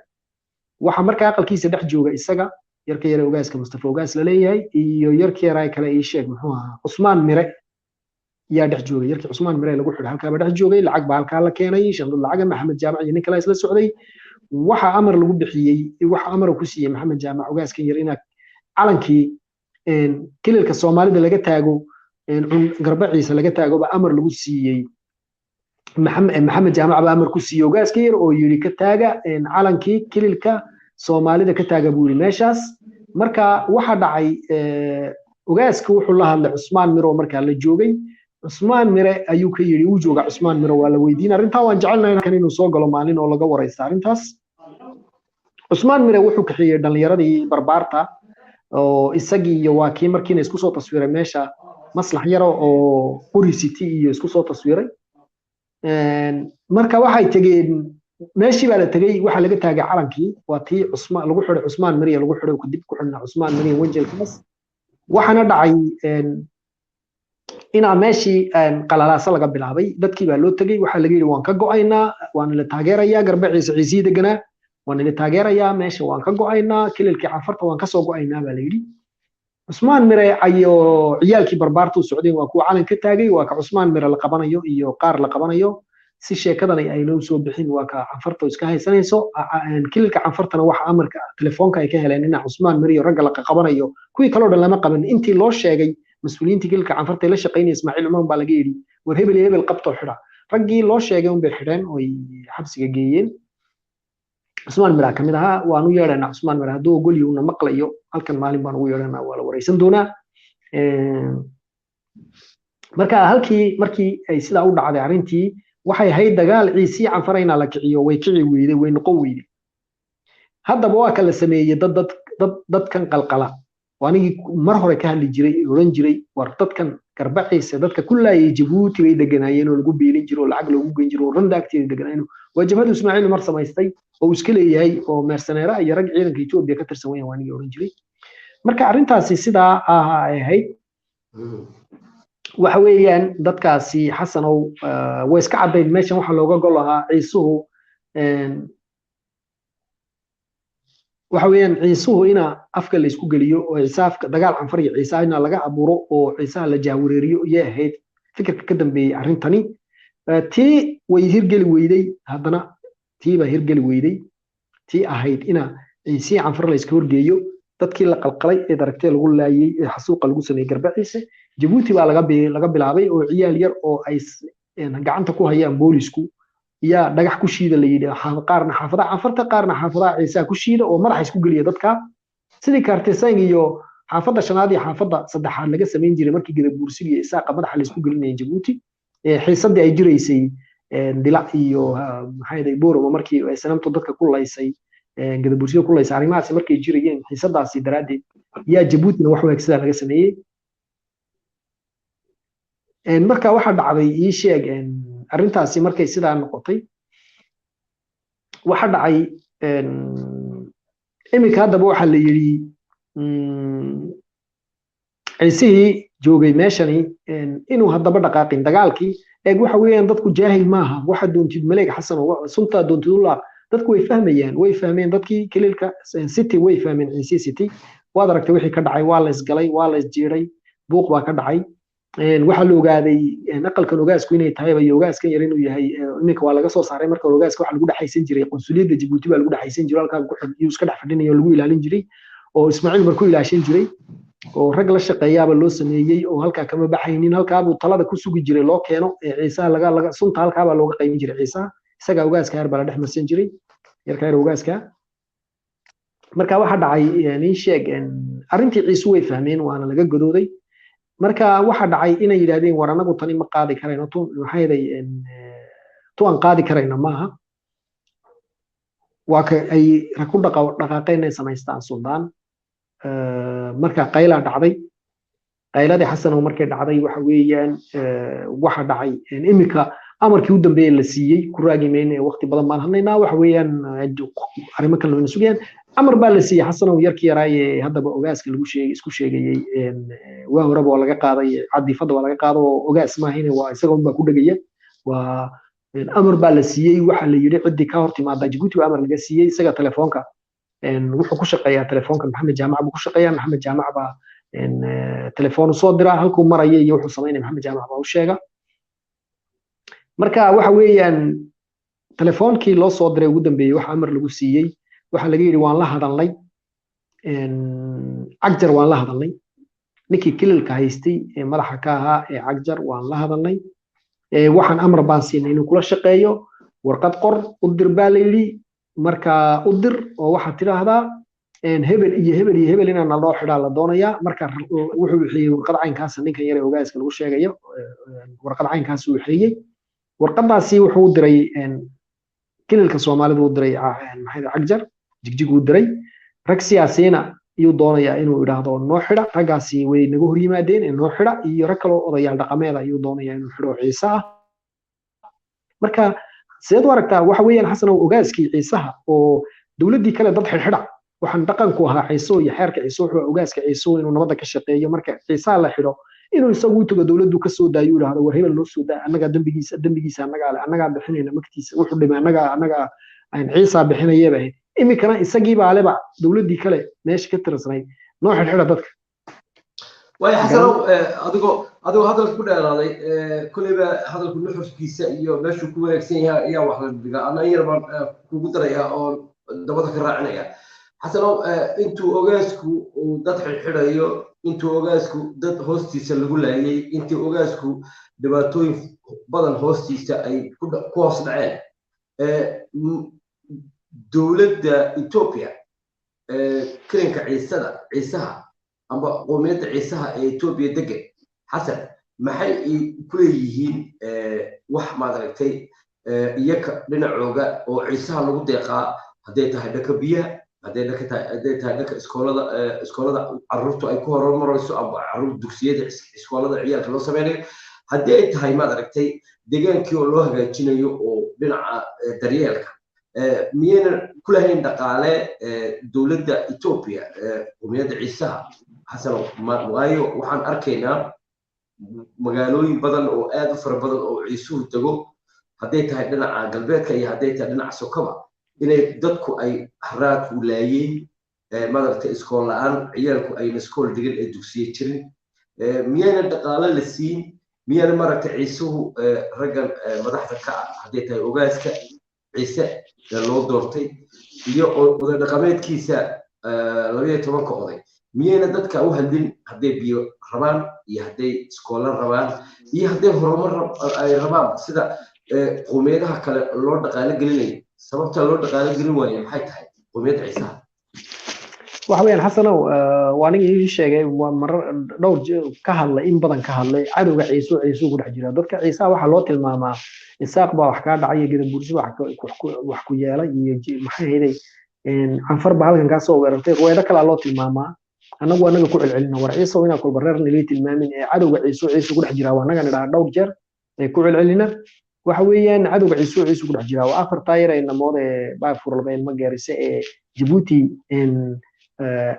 Waxa markaa aqalkiisa dhex jooga isaga yarka yare ogaaska Mustafa Ogaas la leeyahay iyo yarkii yaraa kale ii sheeg muxuu ahaa, Cusmaan Mire yaa dhex joogay. Yarkii Cusmaan Mire lagu xidhay halkaaba dhex joogay, lacag baa halkaa la keenay, shandad lacaga Maxamed Jaamac iyo nin kale isla socday. Waxa amar lagu bixiyey, waxa amar ku siiyey Maxamed Jaamac ogaaskan yar inaa calankii kililka Soomaalida laga taago, Garbaciisa laga taago baa amar lagu siiyey. Maxamed Jaamac baa amar ku siiyey ogaaska yar oo yidhi ka taaga calankii kililka Soomaalida ka taaga buu yidhi meeshaas. Marka waxa dhacay ogaaska wuxuu la hadlay Cusmaan Miro markaa la joogay. Cusmaan Mire ayuu ka yidhi uu jooga Cusmaan Miro, waa la weydiin arrintaa, waan jecelnahay kan inuu soo galo maalin oo laga waraysta arrintaas. Cusmaan Mire wuxuu kaxeeyey dhallinyaradii barbaarta oo isagii iyo waa kii markiina isku soo taswiray meesha maslax yaro oo quri city iyo isku soo taswiray. Marka waxay tegeen meeshii baa la tegey, waxaa laga taagay calankii, waa tii Cusmaan lagu xidhay, Cusmaan Mariya lagu xidhay, kadib ku xidhnaa Cusmaan Mariya wenjelkaas. Waxaana dhacay inaa meeshii qalalaasa laga bilaabay, dadkii baa loo tegey, waxaa laga yidhi waan ka go'aynaa, waan ila taageerayaa Garba Ciise, Ciisihii deganaa waan ila taageerayaa, meesha waan ka go'aynaa, kililkii Canfarta waan kasoo go'aynaa baa la yidhi. Cusmaan Mire ayo ciyaalkii barbaarta u socdeen waa kuwa calan ka taagay, waa ka Cusmaan Mire la qabanayo iyo qaar la qabanayo si sheekadan ayna u soo bixin, waa ka Canfarta iska haysanayso kililka Canfartana. Waxa amarka telefoonka ay ka heleen ina Cusmaan Mire iyo ragga la qabanayo, kuwii kaloo dhan lama qaban. Intii loo sheegay mas-uuliyiintii kililka Canfarta ee la shaqaynaya Ismaaciil Cumar baa laga yidhi war hebel iyo hebel qabtoo xidha, raggii loo sheegay unbay xidheen oy xabsiga geeyeen. Cusmaan Mire kamid ahaa, waan u yeedhaynaa Cusmaan Mire hadduu ogol yahay una maqlayo halkan maalin baan ugu yeedhaynaa, waa la wareysan doonaa. Marka halkii markii ay sidaa u dhacday arrintii waxay ahayd dagaal Ciisii Canfara inaa la kiciyo, way kici weyday, way noqon weyday. Haddaba waa kala sameeyey dad dad dad dadkan qalqala, waa anigii mar hore ka hadli jiray oran jiray war dadkan Garbaciisa dadka ku laayay Jabuuti bay deganaayeen oo lagu beelin jiray oo lacag loogu geyn jiray oo randa agteeda deganaayeen, waa jabhadu Ismaaciil Cumar samaystay oo uu iska leeyahay oo meersaneera iyo rag ciidanka Etoobiya ka tirsan wayaan, waa anigii oran jiray. Marka arrintaasi sidaa ah ay ahayd. Waxa weeyaan dadkaasi, Xasanow, way iska caddayd meeshan waxa looga gol lahaa Ciisuhu. Waxa weeyaan Ciisuhu ina afka la isku geliyo oo Ciise afka dagaal Canfar iyo Ciisaha ina laga abuuro oo Ciisaha la jahwareeriyo iyay ahayd fikirka ka dambeeyey arrintani. Tii way hirgeli weyday. Haddana tii baa hirgeli weyday, tii ahayd ina Ciisihii Canfar la iska horgeeyo. Dadkii la qalqalay ee daragtee lagu laayey ee xasuuqa lagu sameeyey Garbaciise, Jabuuti baa laga bilaabay, oo ciyaal yar oo ay gacanta ku hayaan boolisku yaa dhagax ku shiida la yidhi, qaarna xaafadaha Canfarta, qaarna xaafadaha Ciisaha ku shiida oo madaxa isku geliya dadka, sidii Kaartesang iyo xaafadda shanaad iyo xaafadda saddexaad laga samayn jiray markii Gadabuursiga iyo Isaaqa madaxa la isku gelinayay Jabuuti. Xiisaddii ay jiraysay Dilac iyo maxay ahayd Boorama, markii ay sanamtu dadka ku laysay, Gadabuursiga ku laysay, arrimahaasi markay jirayeen, xiisadaasi daraaddeed yaa Jabuutina wax wanaag sidaa laga sameeyey. Marka waxaa dhacday, ii sheeg, arrintaasi markay sidaa noqotay, waxa dhacay iminka haddaba waxaa la yidhi Ciisihii joogay meeshani inuu haddaba dhaqaaqin dagaalkii. Eeg, waxa weeyaan dadku jaahil maaha. Waxa doontid maleeg, Xasan, oo suntaa doontid u laaq, dadku way fahmayaan. Way fahmeen dadkii kaliilka City, way fahmeen Ciise City. Waad aragtay wixii ka dhacay, waa la isgalay, waa la isjiiray, buuq baa ka dhacay. Waxaa la ogaaday aqalkan ogaasku inay tahayba iyo ogaaskan yar inuu yahay. Iminka waa laga soo saaray. Marka hore ogaaska waxaa lagu dhexaysan jiray qunsuliyadda Jabuuti baa lagu dhexaysan jiray, halkaa yuu iska dhex fadhinaya oo lagu ilaalin jiray oo Ismaaciil markuu ilaashan jiray oo rag la shaqeeyaaba loo sameeyey oo halkaa kama baxaynin. Halkaabuu talada ku sugi jiray loo keeno ee Ciisaha laga sunta halkaabaa looga qaybin jiray Ciisaha. Isagaa ogaaska yar baa la dhex marsan jiray, yarka yar ogaaska. Marka waxa dhacay, nin sheeg, arrintii Ciisu way fahmeen, waana laga godooday. Marka waxa dhacay inay yidhaahdeen, war anagu tani ma qaadi karayno, tu maxay ahayd, tu aan qaadi karayno maaha. Waa ka ay ku dhaqaaqeen inay samaystaan suldaan. Marka qaylaa dhacday. Qayladii, Xasanow, markay dhacday, waxa weeyaan waxa dhacay iminka amarkii u dambeeyey la siiyey ku raagi mayno ee waqti badan baan hadlaynaa. Waxa weeyaan arrimo kale wayna sugayaan. Amar baa la siiyey, Xasanow, yarkii yaraaye haddaba ogaaska lagu sheegay isku sheegayey. Waa horeba waa laga qaaday cadiifadda, waa laga qaado oo ogaas maahine, waa isaga unbaa ku dhegaya. Waa amar baa la siiyey. Waxa la yidhi ciddii ka hor timaada Jabuuti waa amar laga siiyey. Isaga telefoonka wuxuu ku shaqeeyaa, telefoonka Maxamed Jaamac buu ku shaqeeyaa. Maxamed Jaamac baa telefoon usoo dira, halkuu maraya iyo wuxuu samaynaya Maxamed Jaamac baa u sheega. Marka waxa weeyaan telefoonkii loo soo diray ugu dambeeyey waxa amar lagu siiyey, waxaa laga yidhi, waan la hadalnay Cagjar, waan la hadalnay ninkii kililka haystay ee madaxa ka ahaa ee Cagjar, waan la hadalnay, waxaan amar baan siinay inuu kula shaqeeyo. Warqad qor u dir baa la yidhi. Marka u dir oo waxaad tidhaahdaa hebel iyo hebel iyo hebel inaan naloo xidhaa la doonayaa. Marka wuxuu bixiyey warqad caynkaas, ninkan yar ee ogaaska lagu sheegayo warqad caynkaas uu bixiyey. Warqadaasi wuxuu u diray kililka Soomaalida, u diray maxay Cagjar Jigjig uu diray. Rag siyaasiyiina iyuu doonayaa inuu idhaahdo noo xidha, raggaasi way naga hor yimaadeen ee noo xidha, iyo rag kaloo odayaal dhaqameeda ayuu doonayaa inuu xidho Ciise ah. Marka sideed u aragtaa? Waxa weeyaan, Xasanow, ogaaskii Ciisaha oo dowladdii kale dad xidhxidha. Waxaan dhaqanku ahaa Ciiso iyo xeerka Ciiso wuxuu ogaaska Ciiso inuu nabadda ka shaqeeyo. Marka Ciisaha la xidho, inuu isagu u tago dowladdu ka soo daayo, yidhaahdo war hebel noo soo daa, annagaa dembigiisa annagaa le, annagaa bixinayna magtiisa, wuxuu dhimay annagaa Ciisaa bixinayee bay ahayd. Iminkana isagii baa leba dowladdii kale meesha ka tirsanayd noo xidhxidha dadka. Waayo Xasanow, adigoo hadalka ku dheeraaday, kolleyba hadalku nuxurkiisa iyo meeshuu ku wanaagsan yahay ayaa wax la dhigaa. Ana in yar baan kugu daraya oo dabada ka raacinaya, Xasanow. Intuu ogaasku uu dad xidhxidhayo, intuu ogaasku dad hoostiisa lagu laayay, intii ogaasku dhibaatooyin badan hoostiisa ay ku hoos dhaceen, dowladda Ethiopia, kirinka Ciisada, Ciisaha amba qoomiyadda Ciisaha ee Ethiopia degan, Xasan, maxay ku leeyihiin wax maad aragtay iyaka dhinacooga oo Ciisaha lagu deeqaa, hadday tahay dhanka biyaha, hadday dhanka tahay, hadday tahay dhanka iskoolada carruurtu ay ku horumarayso amba carruur dugsiyada iskoolada ciyaalka loo sameynayo, haddii ay tahay maad aragtay degaankii oo loo hagaajinayo oo dhinaca daryeelka Miyayna ku lahayn dhaqaale dowladda Ethiopia qowmiyadda Ciisaha, Xasanow? Waayo waxaan arkaynaa magaalooyin badan oo aad u fara badan oo Ciisuhu dego, hadday tahay dhinaca galbeedka iyo hadday tahay dhinaca sokaba, inay dadku ay haraadku laayeen, madaragtay, iskool la-aan, ciyaalku ayna iskool dhigin ee dugsiye jirin. Miyayna dhaqaale la siin? Miyayna, maaragtay, Ciisuhu raggan madaxda ka ah, hadday tahay ogaaska Ciise ee loo doortay iyo oday dhaqameedkiisa 12-ka oday, miyayna dadka u hadlin hadday biyo rabaan iyo hadday iskoola rabaan iyo hadday horumar ay rabaan, sida qowmiyadaha kale loo dhaqaalo gelinayo? Sababta loo dhaqaalo gelin waayo maxay tahay qowmiyadda Ciisaha? Waxa weeyaan, Xasanow, waa aniga ii sheegay, waa marar dhowr ka hadlay, in badan ka hadlay. Cadowga Ciiso Ciisuu ku dhex jira. Dadka Ciisaha waxaa loo tilmaamaa Isaaq baa wax kaa dhacay iyo Gadabuursi wax ku yeelay iyo maxay ahayday, Canfar baa halkan kaa soo weerartay, ruweedo kalaa loo tilmaamaa. Annagu annaga ku celcelina, war Ciisow, inaa kolba reer nilii tilmaamin ee cadowga Ciiso Ciisu ku dhex jiraa. Waa annaga nidhaha dhowr jeer ee ku celcelina. Waxa weeyaan, cadowga Ciiso Ciisu ku dhex jiraa waa afartaa yar ee namood ee Baafurlaba ilma Geerise ee Jabuuti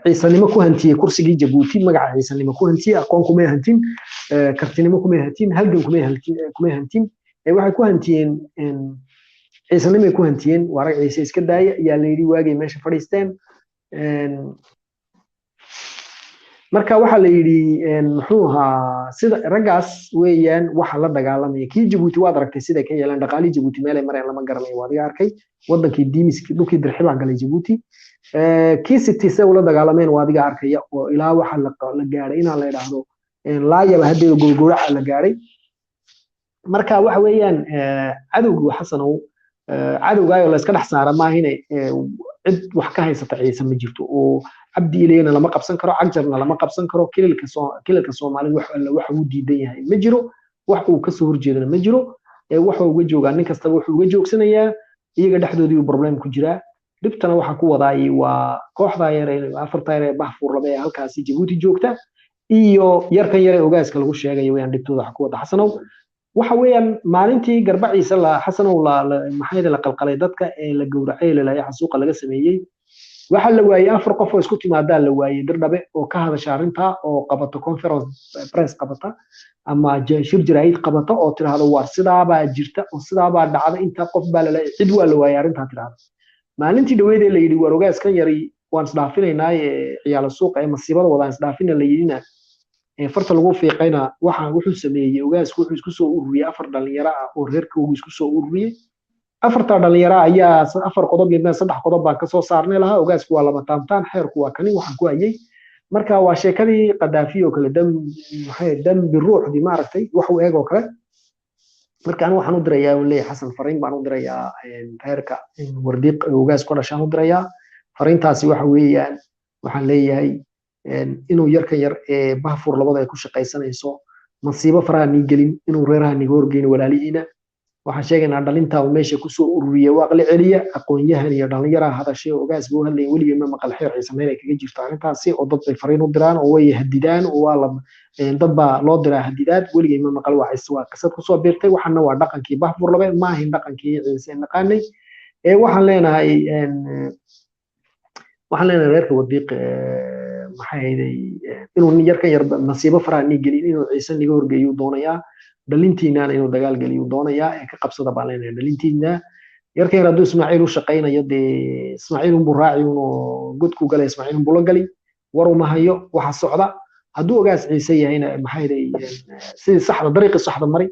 Ciisanimo ku hantiyey kursigii Jabuuti. Magaca Ciisanimo ku hantiyey, aqoon kumay hantin, kartinimo kumay hantin, halgan kumay hantin. Waxay ku hantiyeen ciisanimay ku hantiyeen. Waa rag Ciise iska daaya ayaa la yidhi waagay meesha fadhiisteen. Marka waxaa la yidhi, muxuu ahaa, sida raggaas weeyaan waxa la dagaalamaya. Kii Jabuuti waad aragtay siday ka yeeleen dhaqaalihii Jabuuti, meelay mareen lama garanayo. Waad iga arkay wadankii diimiskii dhulkii dirxibaa galay Jabuuti. Kii City se ula dagaalameen waa adiga arkaya, oo ilaa waxa la gaadhay inaan la idhaahdo laayaba haddeeda gowgowraca la gaadhay. Marka waxa weeyaan, cadowgu, Xasanow, cadowgaayo la iska dhex saara maahine cid wax ka haysata Ciise ma jirto. Oo Cabdi Ileyna lama qabsan karo, Cagjarna lama qabsan karo. Kililka Soomaalida wax alla waxa uu diidan yahay ma jiro, wax uu kasoo horjeedana ma jiro. Waxa uga joogaa nin kastaba wuxuu uga joogsanayaa iyaga dhexdoodii uu problem ku jiraa. Dhibtana waxa ku wadaayay waa kooxdaa yar ee afartaa yar ee Bahfuurlabe ee halkaasi Jabuuti joogta iyo yarkan yar ee ogaaska lagu sheegayo weyaan dhibtooda waxa ku wada, Xasanow. Waxa weeyaan, maalintii Garbaciisa la, Xasanow, la maxay la qalqalay dadka ee la gowracay, la laayay, xasuuqa laga sameeyey, waxaa la waayey afar qof oo isku timaadaa la waayey Dirdhabe oo ka hadasha arrintaa oo qabata conference press qabata ama shir jaraa'id qabata oo tidhaahdo, war sidaabaa jirta oo sidaabaa dhacda, intaa qof baa la laayay. Cid waa la waayey arrintaa tidhaahdo. Maalintii dhaweyd ee la yidhi, war ogaaskan yari waan isdhaafinaynaa ee ciyaala suuqa ee masiibada wadaan isdhaafina la yidhina, ee farta lagu fiiqayna, waxa wuxuu sameeyey ogaasku wuxuu isku soo ururiyey afar dhalinyaro ah oo reerkoogu isku soo ururiyey. Afartaa dhalinyaro ayaa afar qodob iyo saddex qodob baan kasoo saarnay lahaa. Ogaasku waa lama taamtaan, xeerku waa kani waxaan ku hayay. Marka waa sheekadii Qadaafi oo kale, dam maxay dambi ruuxdii, maaragtay, wax u eeg oo kale. Marka anigu waxaan u dirayaa, uu leeyahay Xasan, fariin baan u dirayaa reerka Wardiiq ee ogaas ku dhashaan u dirayaa. Fariintaasi waxa weeyaan, waxaan leeyahay inuu yarkan yar ee Bahfur labada ay ku shaqaysanayso masiibo faraha nii gelin, inuu reeraha niga horgeyno walaalihiina. Waxaan sheegaynaa dhalinta uu meesha kusoo ururiya waa aqli celiya, aqoon-yahan iyo dhalinyaraha hadashay oo ogaas buu hadlayay. Weligay ma maqal xeer Ciise meel ay kaga jirto arrintaasi, oo dad bay fariin u diraan oo way hadidaan oo waa la dad baa loo diraa hadidaad. Weligay ma maqal. Waa Ciise waa qisad kusoo biirtay. Waxaana waa dhaqankii Bahfur labe, ma ahin dhaqankii Ciise naqaanay. Ee waxaan leenahay reerka Wadiiq, maxay ahayday, inuu yarkan yar nasiibo faraha nii gelin, inuu Ciise niga horgeeyuu doonayaa, dhalintiinana inuu dagaal geliyuu doonayaa ee ka qabsada baan leenahay dhalintiina. Yarkan yar hadduu Ismaaciil u shaqaynayo, dee Ismaaciil unbuu raaci unoo godku galay, Ismaaciil unbuu la gali, war uma hayo waxa socda. Hadduu ogaas Ciise yahayna, maxay ahayday, sidii saxda dariiqii saxda mari.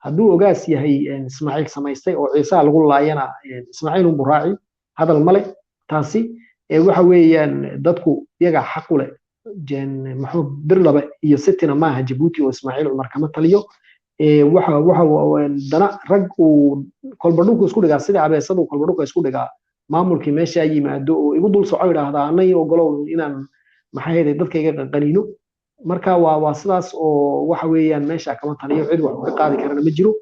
Hadduu ogaas yahay Ismaaciil samaystay oo Ciisaha lagu laayana, Ismaaciil unbuu raaci, hadal male taasi. Waxa weeyaan, dadku iyagaa xaq u leh. Muxuu Dirlabe iyo Sitina maaha Jabuuti oo Ismaaciil Cumar kama taliyo. Waxa dana rag uu kolba dhulku isku dhigaa, sida abeesadu kolba dhulka isku dhigaa, maamulkii meesha yimaado oo igu dul soco idhaahdaa, anay ogolow inaan maxay ahayd dadkayga qaniino. Marka waa sidaas oo waxa weeyaan, meesha kama taliyo, cid wax ka qaadi karana ma jiro.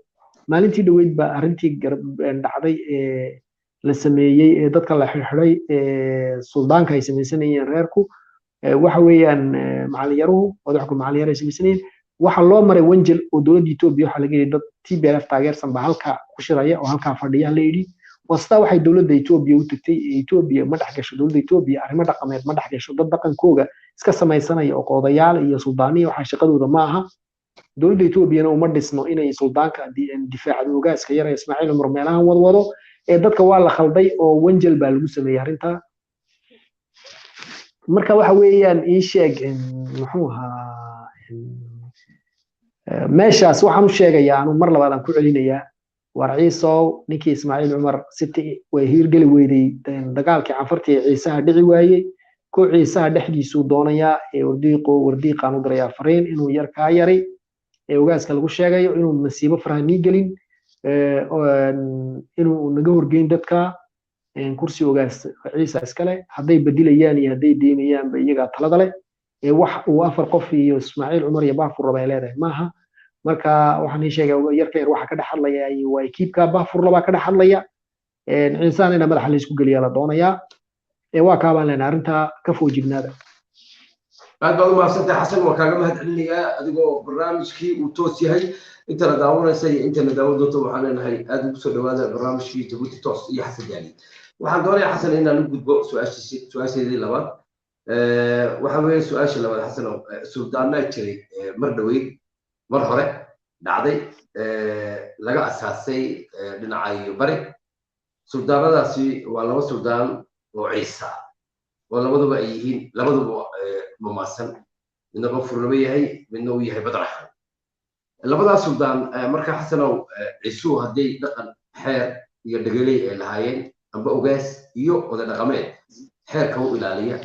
Maalintii dhoweyd baa arrintii dhacday ee la sameeyey ee dadka la xirxiray ee suldaanka ay samaysanayeen reerku, waxa weeyaan, macallin yaruhu madaxku macallin yar ay samaysanayeen, waxa loo maray Wanjel oo dowladda Etoobiya. Waxaa laga yidhi dad TPLF taageersan baa halkaa ku shiraya oo halkaa fadhiya la yidhi. Waa sidaa waxay dowladda Etoobiya u tagtay. Etoobiya ma dhex gasho, dowladda Etoobiya arrimo dhaqameed ma dhex gasho. Dad dhaqankooga iska samaysanaya oo qoodayaal iyo suldaaniya waxaa shaqadooda ma aha. Dowladda Etoobiyana uma dhisno inay suldaanka difaacdo ogaaska yar ee Ismaaciil Cumar meelahan wadwado ee dadka waa la khalday oo wanjal baa lagu sameeyey arrintaa. Marka waxa weeyaan ii sheeg, muxuu ahaa, meeshaas waxaan u sheegayaa anu mar labaad aan ku celinayaa: war Ciisow, ninkii Ismaaciil Cumar City way hiirgeli weyday, dagaalkii Canfartii ee Ciisaha dhici waayey, ku Ciisaha dhexdiisuu doonayaa ee Wardiiqo. Wardiiqaan u dirayaa fariin inuu yar kaa yari ee ogaaska lagu sheegayo inuu masiibo faraha nii gelin, inuu naga horgeyn dadka. Kursi ogaas Ciisa iskale, hadday bedilayaan iyo hadday deynayaanba iyagaa talada leh. Wax uu afar qof iyo Ismaaciil Cumar iyo Baafur raba ay leedahay maaha. Marka waxaan ii sheegay, yarka yar waxa ka dhex hadlaya waa ekiibka Baafur labaa ka dhex hadlaya. Ciisaan ina madaxa laysku geliyaa la doonayaa. Waa kaabaan leenahay, arrintaa ka foojignaada. Aad baad u mahadsantahay Xasan, waa kaaga mahad celinayaa adigoo barnaamijkii uu toos yahay. Intana daawanaysa iyo intana daawan doonto waxaan leenahay aad ugu soo dhawaada barnaamijkii Jabuuti Toos iyo Xasan Daali. Waxaan doonayaa Xasan inaan u gudbo su-aashiisi, su-aasheedii labaad. Waxa weeye su-aasha labaad, Xasan, suldaanaa jiray mar dhoweyd, mar hore dhacday, laga asaasay dhinaca iyo bari. Suldaanadaasi waa laba suldaan oo Ciisa oo labaduba ay yihiin, labaduba mamaasan, midna Qofurnimo yahay, midna uu yahay Badraxan. Labadaas suldaan marka, Xasanow, Ciisuhu hadday dhaqan, xeer iyo dhegeley ay lahaayeen amba ogaas iyo oda dhaqameed xeerka u ilaaliya,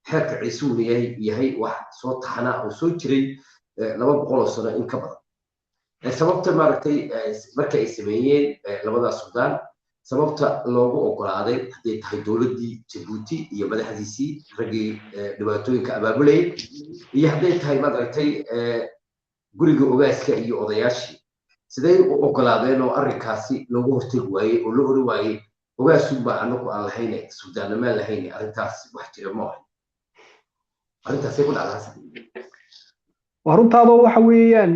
xeerka Ciisuhuna yahay wax soo taxanaa oo soo jiray 200 oo sano in ka badan, sababta maaragtay marka ay sameeyeen labadaas suldaan, sababta loogu ogolaaday, hadday tahay dowladdii Jabuuti iyo madaxdiisii raggii dhibaatooyinka abaabulayay, iyo hadday tahay maaragtay guriga ogaaska iyo odayaashii, siday u ogolaadeen oo arrinkaasi loogu hortegi waayey oo loo oran waayey ogaasunbaa anagu aan lahayne, suldaanamaan lahayne? Arrintaas wax jira ma ahay? Arrintaasay ku dhacdaa? Waa runtaadoo waxa weeyaan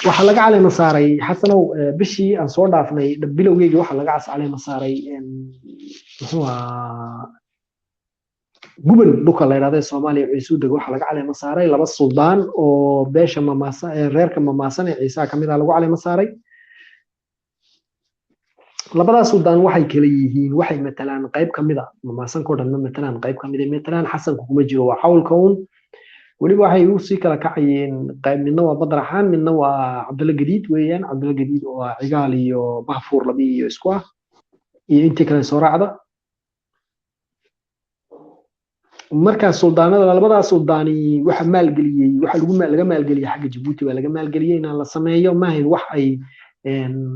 waxaa laga caleema saaray, Xasanow, bishii aan soo dhaafnay bilowgeygii waxaa laga caleema saaray, muxuu ahaa, Guban dhulka la yidhahdo ee Soomaaliya Ciisuu dego. Waxaa laga caleema saaray laba suldaan oo beesha Mamaasa, reerka Mamaasan ee Ciisaha kamid ah lagu caleema saaray. Labadaas suldaan waxay kala yihiin, waxay matalaan qayb kamid a Mamaasanka oo dhan ma matalaan, qayb kamid ay matalaan. Xasanku kuma jiro, waa xawlka uun. Weliba waxay usii kala kacayeen qayb, midna waa Badraxaan, midna waa Cabdalla Gadiid weeyaan. Cabdalla Gadiid oo ah Cigaal iyo Bahfuur labi iyo isku ah iyo intii kale soo raacda. Markaa suldaanada, labadaas suldaani waxa maalgeliyey, waxa lagu laga maalgeliyey xagga Jabuuti baa laga maalgeliyey inaan la sameeyo. Maahayn wax ay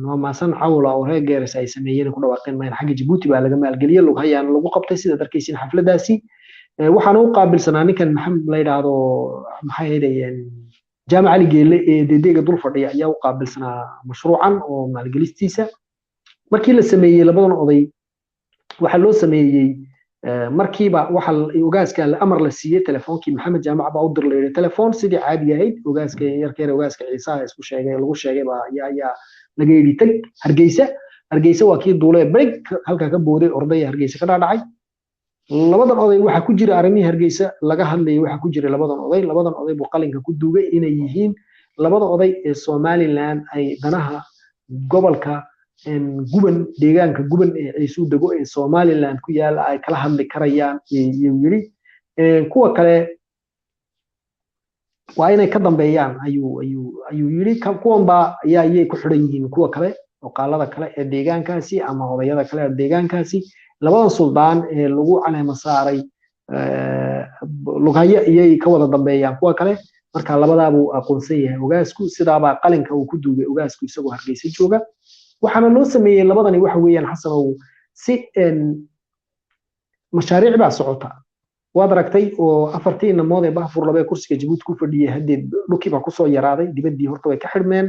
Mamaasan cawla oo reer Geeris ay sameeyeen ku dhawaaqeen maahayn, xagga Jabuuti baa laga maalgeliyey. Lughayaana lagu qabtay sidaad arkaysiin xafladaasi. Waxaana u qaabilsanaa ninkan Maxamed la yidhaahdo, maxay ahaydeen, Jaamac Cali Geele ee dedeega dul fadhiya ayaa u qaabilsanaa mashruucan oo maalgelistiisa. Markii la sameeyey labadan oday waxaa loo sameeyey markiiba waxa ogaaska amar la siiyey, telefoonkii Maxamed Jaamac baa u dir la yidhi telefoon sidii caadiga ahayd. Ogaaska yarkeer, ogaaska Ciisaha isku sheegay lagu sheegay baa ayaa laga yidhi tag Hargeysa. Hargeysa waa kii duulee berig halkaa ka booday ordaya Hargeysa ka dhaadhacay. Labadan oday waxaa ku jira arrimihii Hargeysa laga hadlayay, waxaa ku jira labadan oday. Labadan oday buu qalinka ku duugay inay yihiin labada oday ee Somaliland ay danaha gobolka Guban, deegaanka Guban ee Ciisuu dego ee Somaliland ku yaala ay kala hadli karayaan iyuu yidhi. Kuwa kale waa inay ka dambeeyaan ayuu yidhi. Kuwan baa ayaa ayay ku xidhan yihiin kuwa kale, oqaalada kale ee deegaankaasi ama odayada kale ee deegaankaasi. Labadan suldaan ee lagu caleema saaray Lughayo iyay ka wada dambeeyaan kuwa kale. Marka labadaabuu aqoonsan yahay ogaasku, sidaabaa qalinka uu ku duugay ogaasku isagoo Hargeysa jooga. Waxaana loo sameeyey labadani waxa weeyaan, Xasanow, si mashaariic baa socota waad aragtay oo afartii inamood ee Bahfur labe kursiga Jabuuti ku fadhiyay haddeed dhulkii baa kusoo yaraaday, dibaddii horta way ka xidhmeen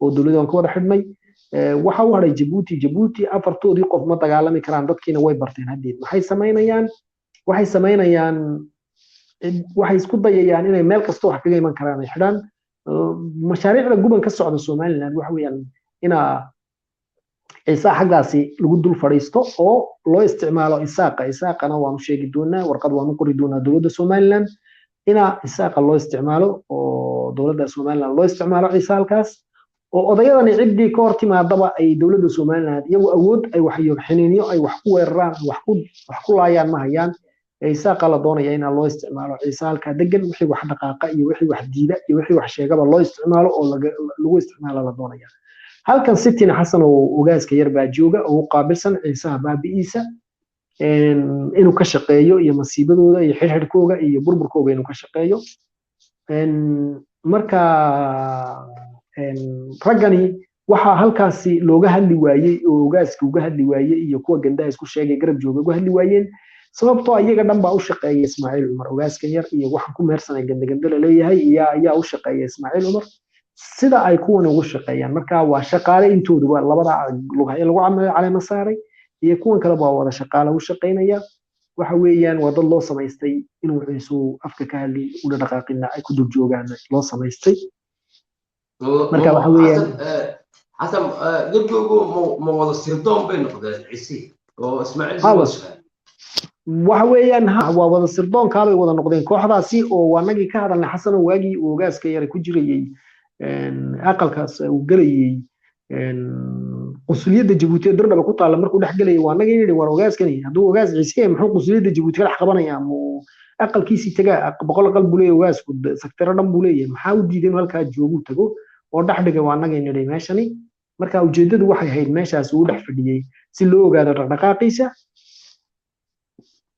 oo dowladda waan ka wada xidhmay. Waxa u hadhay Jabuuti. Jabuuti afartoodii qof ma dagaalami karaan, dadkiina way barteen haddeed. Maxay samaynayaan? Waxay samaynayaan, waxay isku dayayaan inay meel kasta wax kaga iman karaan ay xidhaan. Mashaariicda guban ka socda Somaliland waxa weeyaan inaa ciisaa xaggaasi lagu dul fadhiisto oo loo isticmaalo isaaqa. Isaaqana waanu sheegi doonaa, warqad waanu qori doonaa dowladda Somaliland inaa isaaqa loo isticmaalo oo dowladda Somaliland loo isticmaalo ciise halkaas, oo odayadani ciddii ka hor timaadaba ay dowladda Somaliland iyagu awood ay wax iyo xiniinyo ay wax ku weeraraan, wax ku laayaan ma hayaan. Isaaqa la doonaya inaa loo isticmaalo ciise halkaa degan, wixii wax dhaqaaqa iyo wixii wax diida iyo wixii wax sheegaba loo isticmaalo oo lagu isticmaalo la doonaya. Halkan sitina, Xasan, oo ogaaska yar baa jooga oo u qaabilsan ciisaha baabi'iisa inuu ka shaqeeyo iyo masiibadooda iyo xidhxidhkooga iyo burburkooga inuu ka shaqeeyo. Marka raggani waxaa halkaasi looga hadli waayey oo ogaaska uga hadli waayey iyo kuwa gandaha isku sheegay garab jooga uga hadli waayeen, sababtoo iyaga dhan baa u shaqeeya Ismaaciil Cumar. Ogaaskan yar iyo waxaan ku meersanay gandaganda laleeyahay ayaa u shaqeeya Ismaaciil Cumar sida ay kuwan ugu shaqeeyaan. Marka waa shaqaale intooduba, labada lughaye lagu caleema saaray iyo kuwan kale waa wada shaqaale u shaqeynaya. Waxa weeyaan waa dad loo samaystay inuu ciisuu afka ka hadli una dhaqaaqina ay ku dul joogaan loo samaystay. Marka waxa weeyaan Xasan, gerbigoogu ma wada sirdoon bay noqdeen ciise oo Ismaaciil? Waxa weeyaan ha, waa wada sirdoonkaabay wada noqdeen kooxdaasi, oo waa nagii ka hadalnay, Xasano, waagii uu ogaaska yara ku jirayey aqalkaas uu gelayey qunsuliyadda Jabuuti ee Dirdhaba ku taalla markuu dhex gelayay. Waa nagii nidhi, war ogaaskani hadduu ogaas ciise muxuu qunsuliyadda Jabuuti ka dhex qabanayaa? Muu aqalkiisii tagaa? 100 aqal buu leeyahay ogaasku, saktero dhan buu leeyahay, maxaa u diiday inuu halkaa jooguu tago oo dhex dhigay? Waa nagii nidhi meeshani. Marka ujeeddadu waxay ahayd meeshaas uu dhex fadhiyey si loo ogaado dhaqdhaqaaqiisa.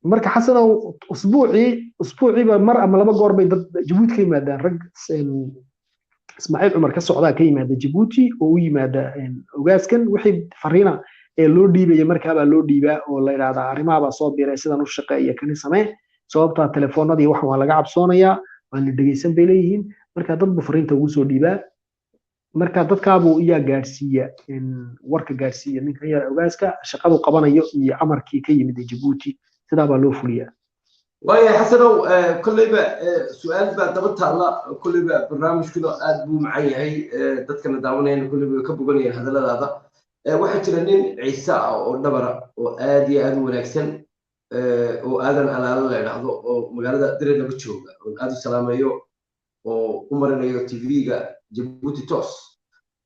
Marka, Xasanow, usbuuciiba mar ama laba goor bay dad Jabuuti ka yimaadaan, rag Ismaaciil Cumar ka socdaa ka yimaada Jabuuti oo u yimaada ogaaskan. Wixii fariina ee loo dhiibaya markaabaa loo dhiibaa oo la yidhahdaa arrimahabaa soo biiray, sidan u shaqeeya, kani samee, sababtaa telefoonadii waxan waa laga cabsoonayaa, waan la dhegeysan bay leeyihiin. Marka dad buu fariinta ugu soo dhiibaa, marka dadkaabuu iyaa gaadhsiiya warka, gaadhsiiya ninkan yar ogaaska shaqadu qabanayo iyo amarkii ka yimid ee Jabuuti, sidaa baa loo fuliyaa. Waayahay Xasanow, kolleyba su-aal baa daba taalla. Kolleyba barnaamijkuna aad buu macan yahay, dadkana daawanayana kolleyba way ka boganayaan hadalladaada. Waxaa jira nin ciise ah oo dhabara oo aad iyo aad u wanaagsan oo Aadan Alaalo la idhaahdo oo magaalada Direnaba jooga, oon aad u salaamayo oo u marinayo TV-ga Jabuuti Toos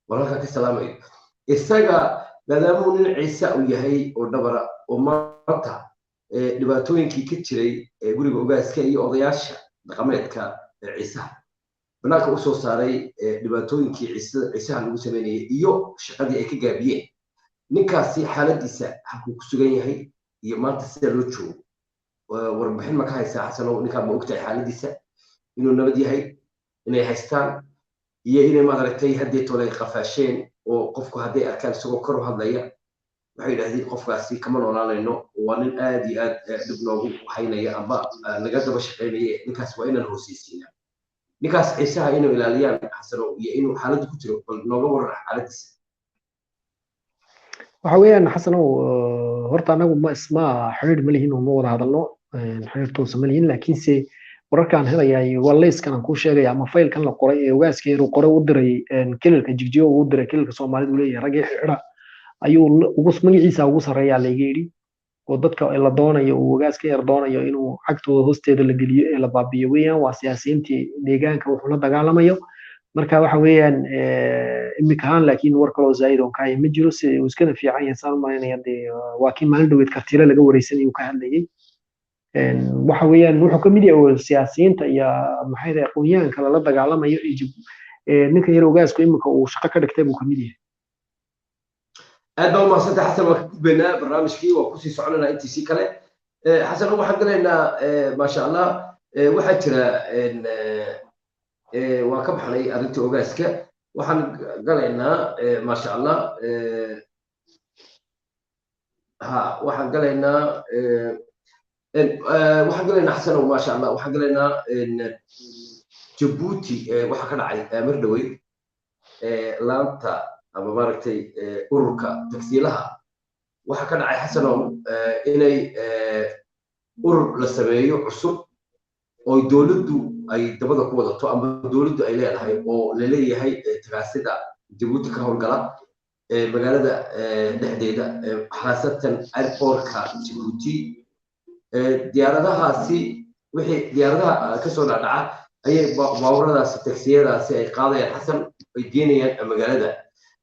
oo halkaa ka salaamayo isaga, maadaamuu nin ciise uu yahay oo dhabara oo maanta dhibaatooyinkii ka jiray guriga ogaaska iyo odayaasha dhaqameedka ciisaha banaanka usoo saaray, dhibaatooyinkii ciisaha lagu sameynayay iyo shaqadii ay ka gaabiyeen, ninkaasi xaaladiisa halkuu ku sugan yahay iyo maanta sida loo joogo warbixin ma ka haysaa, Xasanow? Ninkaa ma ogtahay xaaladiisa, inuu nabad yahay, inay haystaan iyo inay maaragtay haddii tole ay qafaasheen, oo qofku hadday arkaan isagoo kor u hadlaya waxay yidhahdeen qofkaasi kama noolaanayno, waa nin aad iyo aad dhib noogu haynaya amba naga daba shaqaynaya, ninkaas waa inaan hooseysiinaa, ninkaas ciisaha inuu ilaaliyaan, Xasanow, iyo inuu xaaladda ku jiro bal nooga waran xaaladiisa? Waxa weeyaan, Xasanow, horta anagu ma isma xiriir ma lihin oo ma wada hadalno, xiriir toosa ma lihin, laakiinse wararkaan helayay waa leyskan aan kuu sheegaya ama faylkan la qoray ee ogaaska yaruu qoray u diray kelilka Jigjigo, uu diray kelilka Soomaalidu leeyahay raggii xidha ayuu ugu magaciisa ugu sarreeyaa layga yidhi, oo dadka la doonayo uu ogaaska yar doonayo inuu cagtooda hoosteeda la geliyo ee la baabiyo weeyaan. Waa siyaasiyiintii deegaanka wuxuu la dagaalamayo. Marka waxa weeyaan imika ahaan laakiin war kaloo zaa'id oon kaaya ma jiro. Si uu iskana fiican yahay saan u malaynaya dee waa kii maalin dhaweyd kartire laga wareysanayay uu ka hadlayay. Waxa weeyaan wuxuu ka mid yahay siyaasiyiinta iyo maxay tahay aqoonyahanka lala dagaalamayo iyo ninka yar ogaasku imika uu shaqo ka dhigtay buu ka mid yahay. Aad baa umahadsantay, Xasan. Waan ka gudbaynaa barnaamijkii, waan kusii soconaynaa intiisii kale. Xasan, waxaan galaynaa, maasha Allah, waxaa jira, waan ka baxnay arrintii ogaaska, waxaan galaynaa, maasha Allah, ha, waxaan galaynaa, Xasanow, maasha Allah, waxaan galaynaa Jabuuti. Waxaa ka dhacay mar dhoweyd laanta ama maaragtay ururka tagsiilaha, waxaa ka dhacay, Xasanow, inay urur la sameeyo cusub oo dowladdu ay dabada ku wadato ama dowladdu ay leedahay oo laleeyahay tagaasida Jabuuti ka howlgala magaalada dhexdeeda, khaasatan airportka Jabuuti, diyaaradahaasi wixii diyaaradaha kasoo dhacdhaca ayay baabuuradaasi tagsiyadaasi ay qaadayaan, Xasan, ay geenayaan magaalada.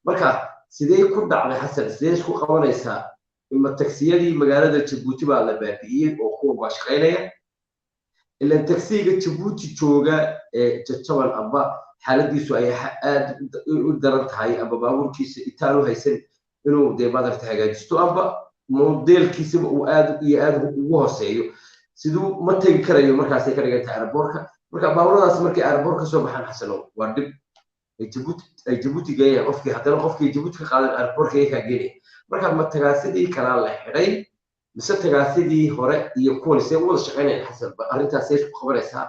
Marka sidee ku dhacday, Xasan? Sidee isku qabanaysaa? Ima tagsiyadii magaalada Jabuuti baa la baabi'iyey oo kuwa baa shaqaynaya? Ilan tagsiga Jabuuti jooga ee jajaban amba xaaladiisu ay aad u daran tahay amba baabuurkiisa itaan u haysan inuu dee madarta hagaajisto amba modelkiisaba uu aad iyo aad ugu hooseeyo, siduu ma tegi karayo? Markaasay ka dhigan tahay airportka. Marka baabuuradaas markay airport ka soo baxaan, Xasano, waa dhib ay Jabuuti, ay Jabuuti geeyaan qofkii, haddana qofkii Jabuuti ka qaadan airportka iyakaa geenaya. Marka ma tagaasidii kalaa la xidhay mise tagaasidii hore iyo kuwan see u wada shaqaynayaan, Xasan? Arrintaasay isku qabanaysaa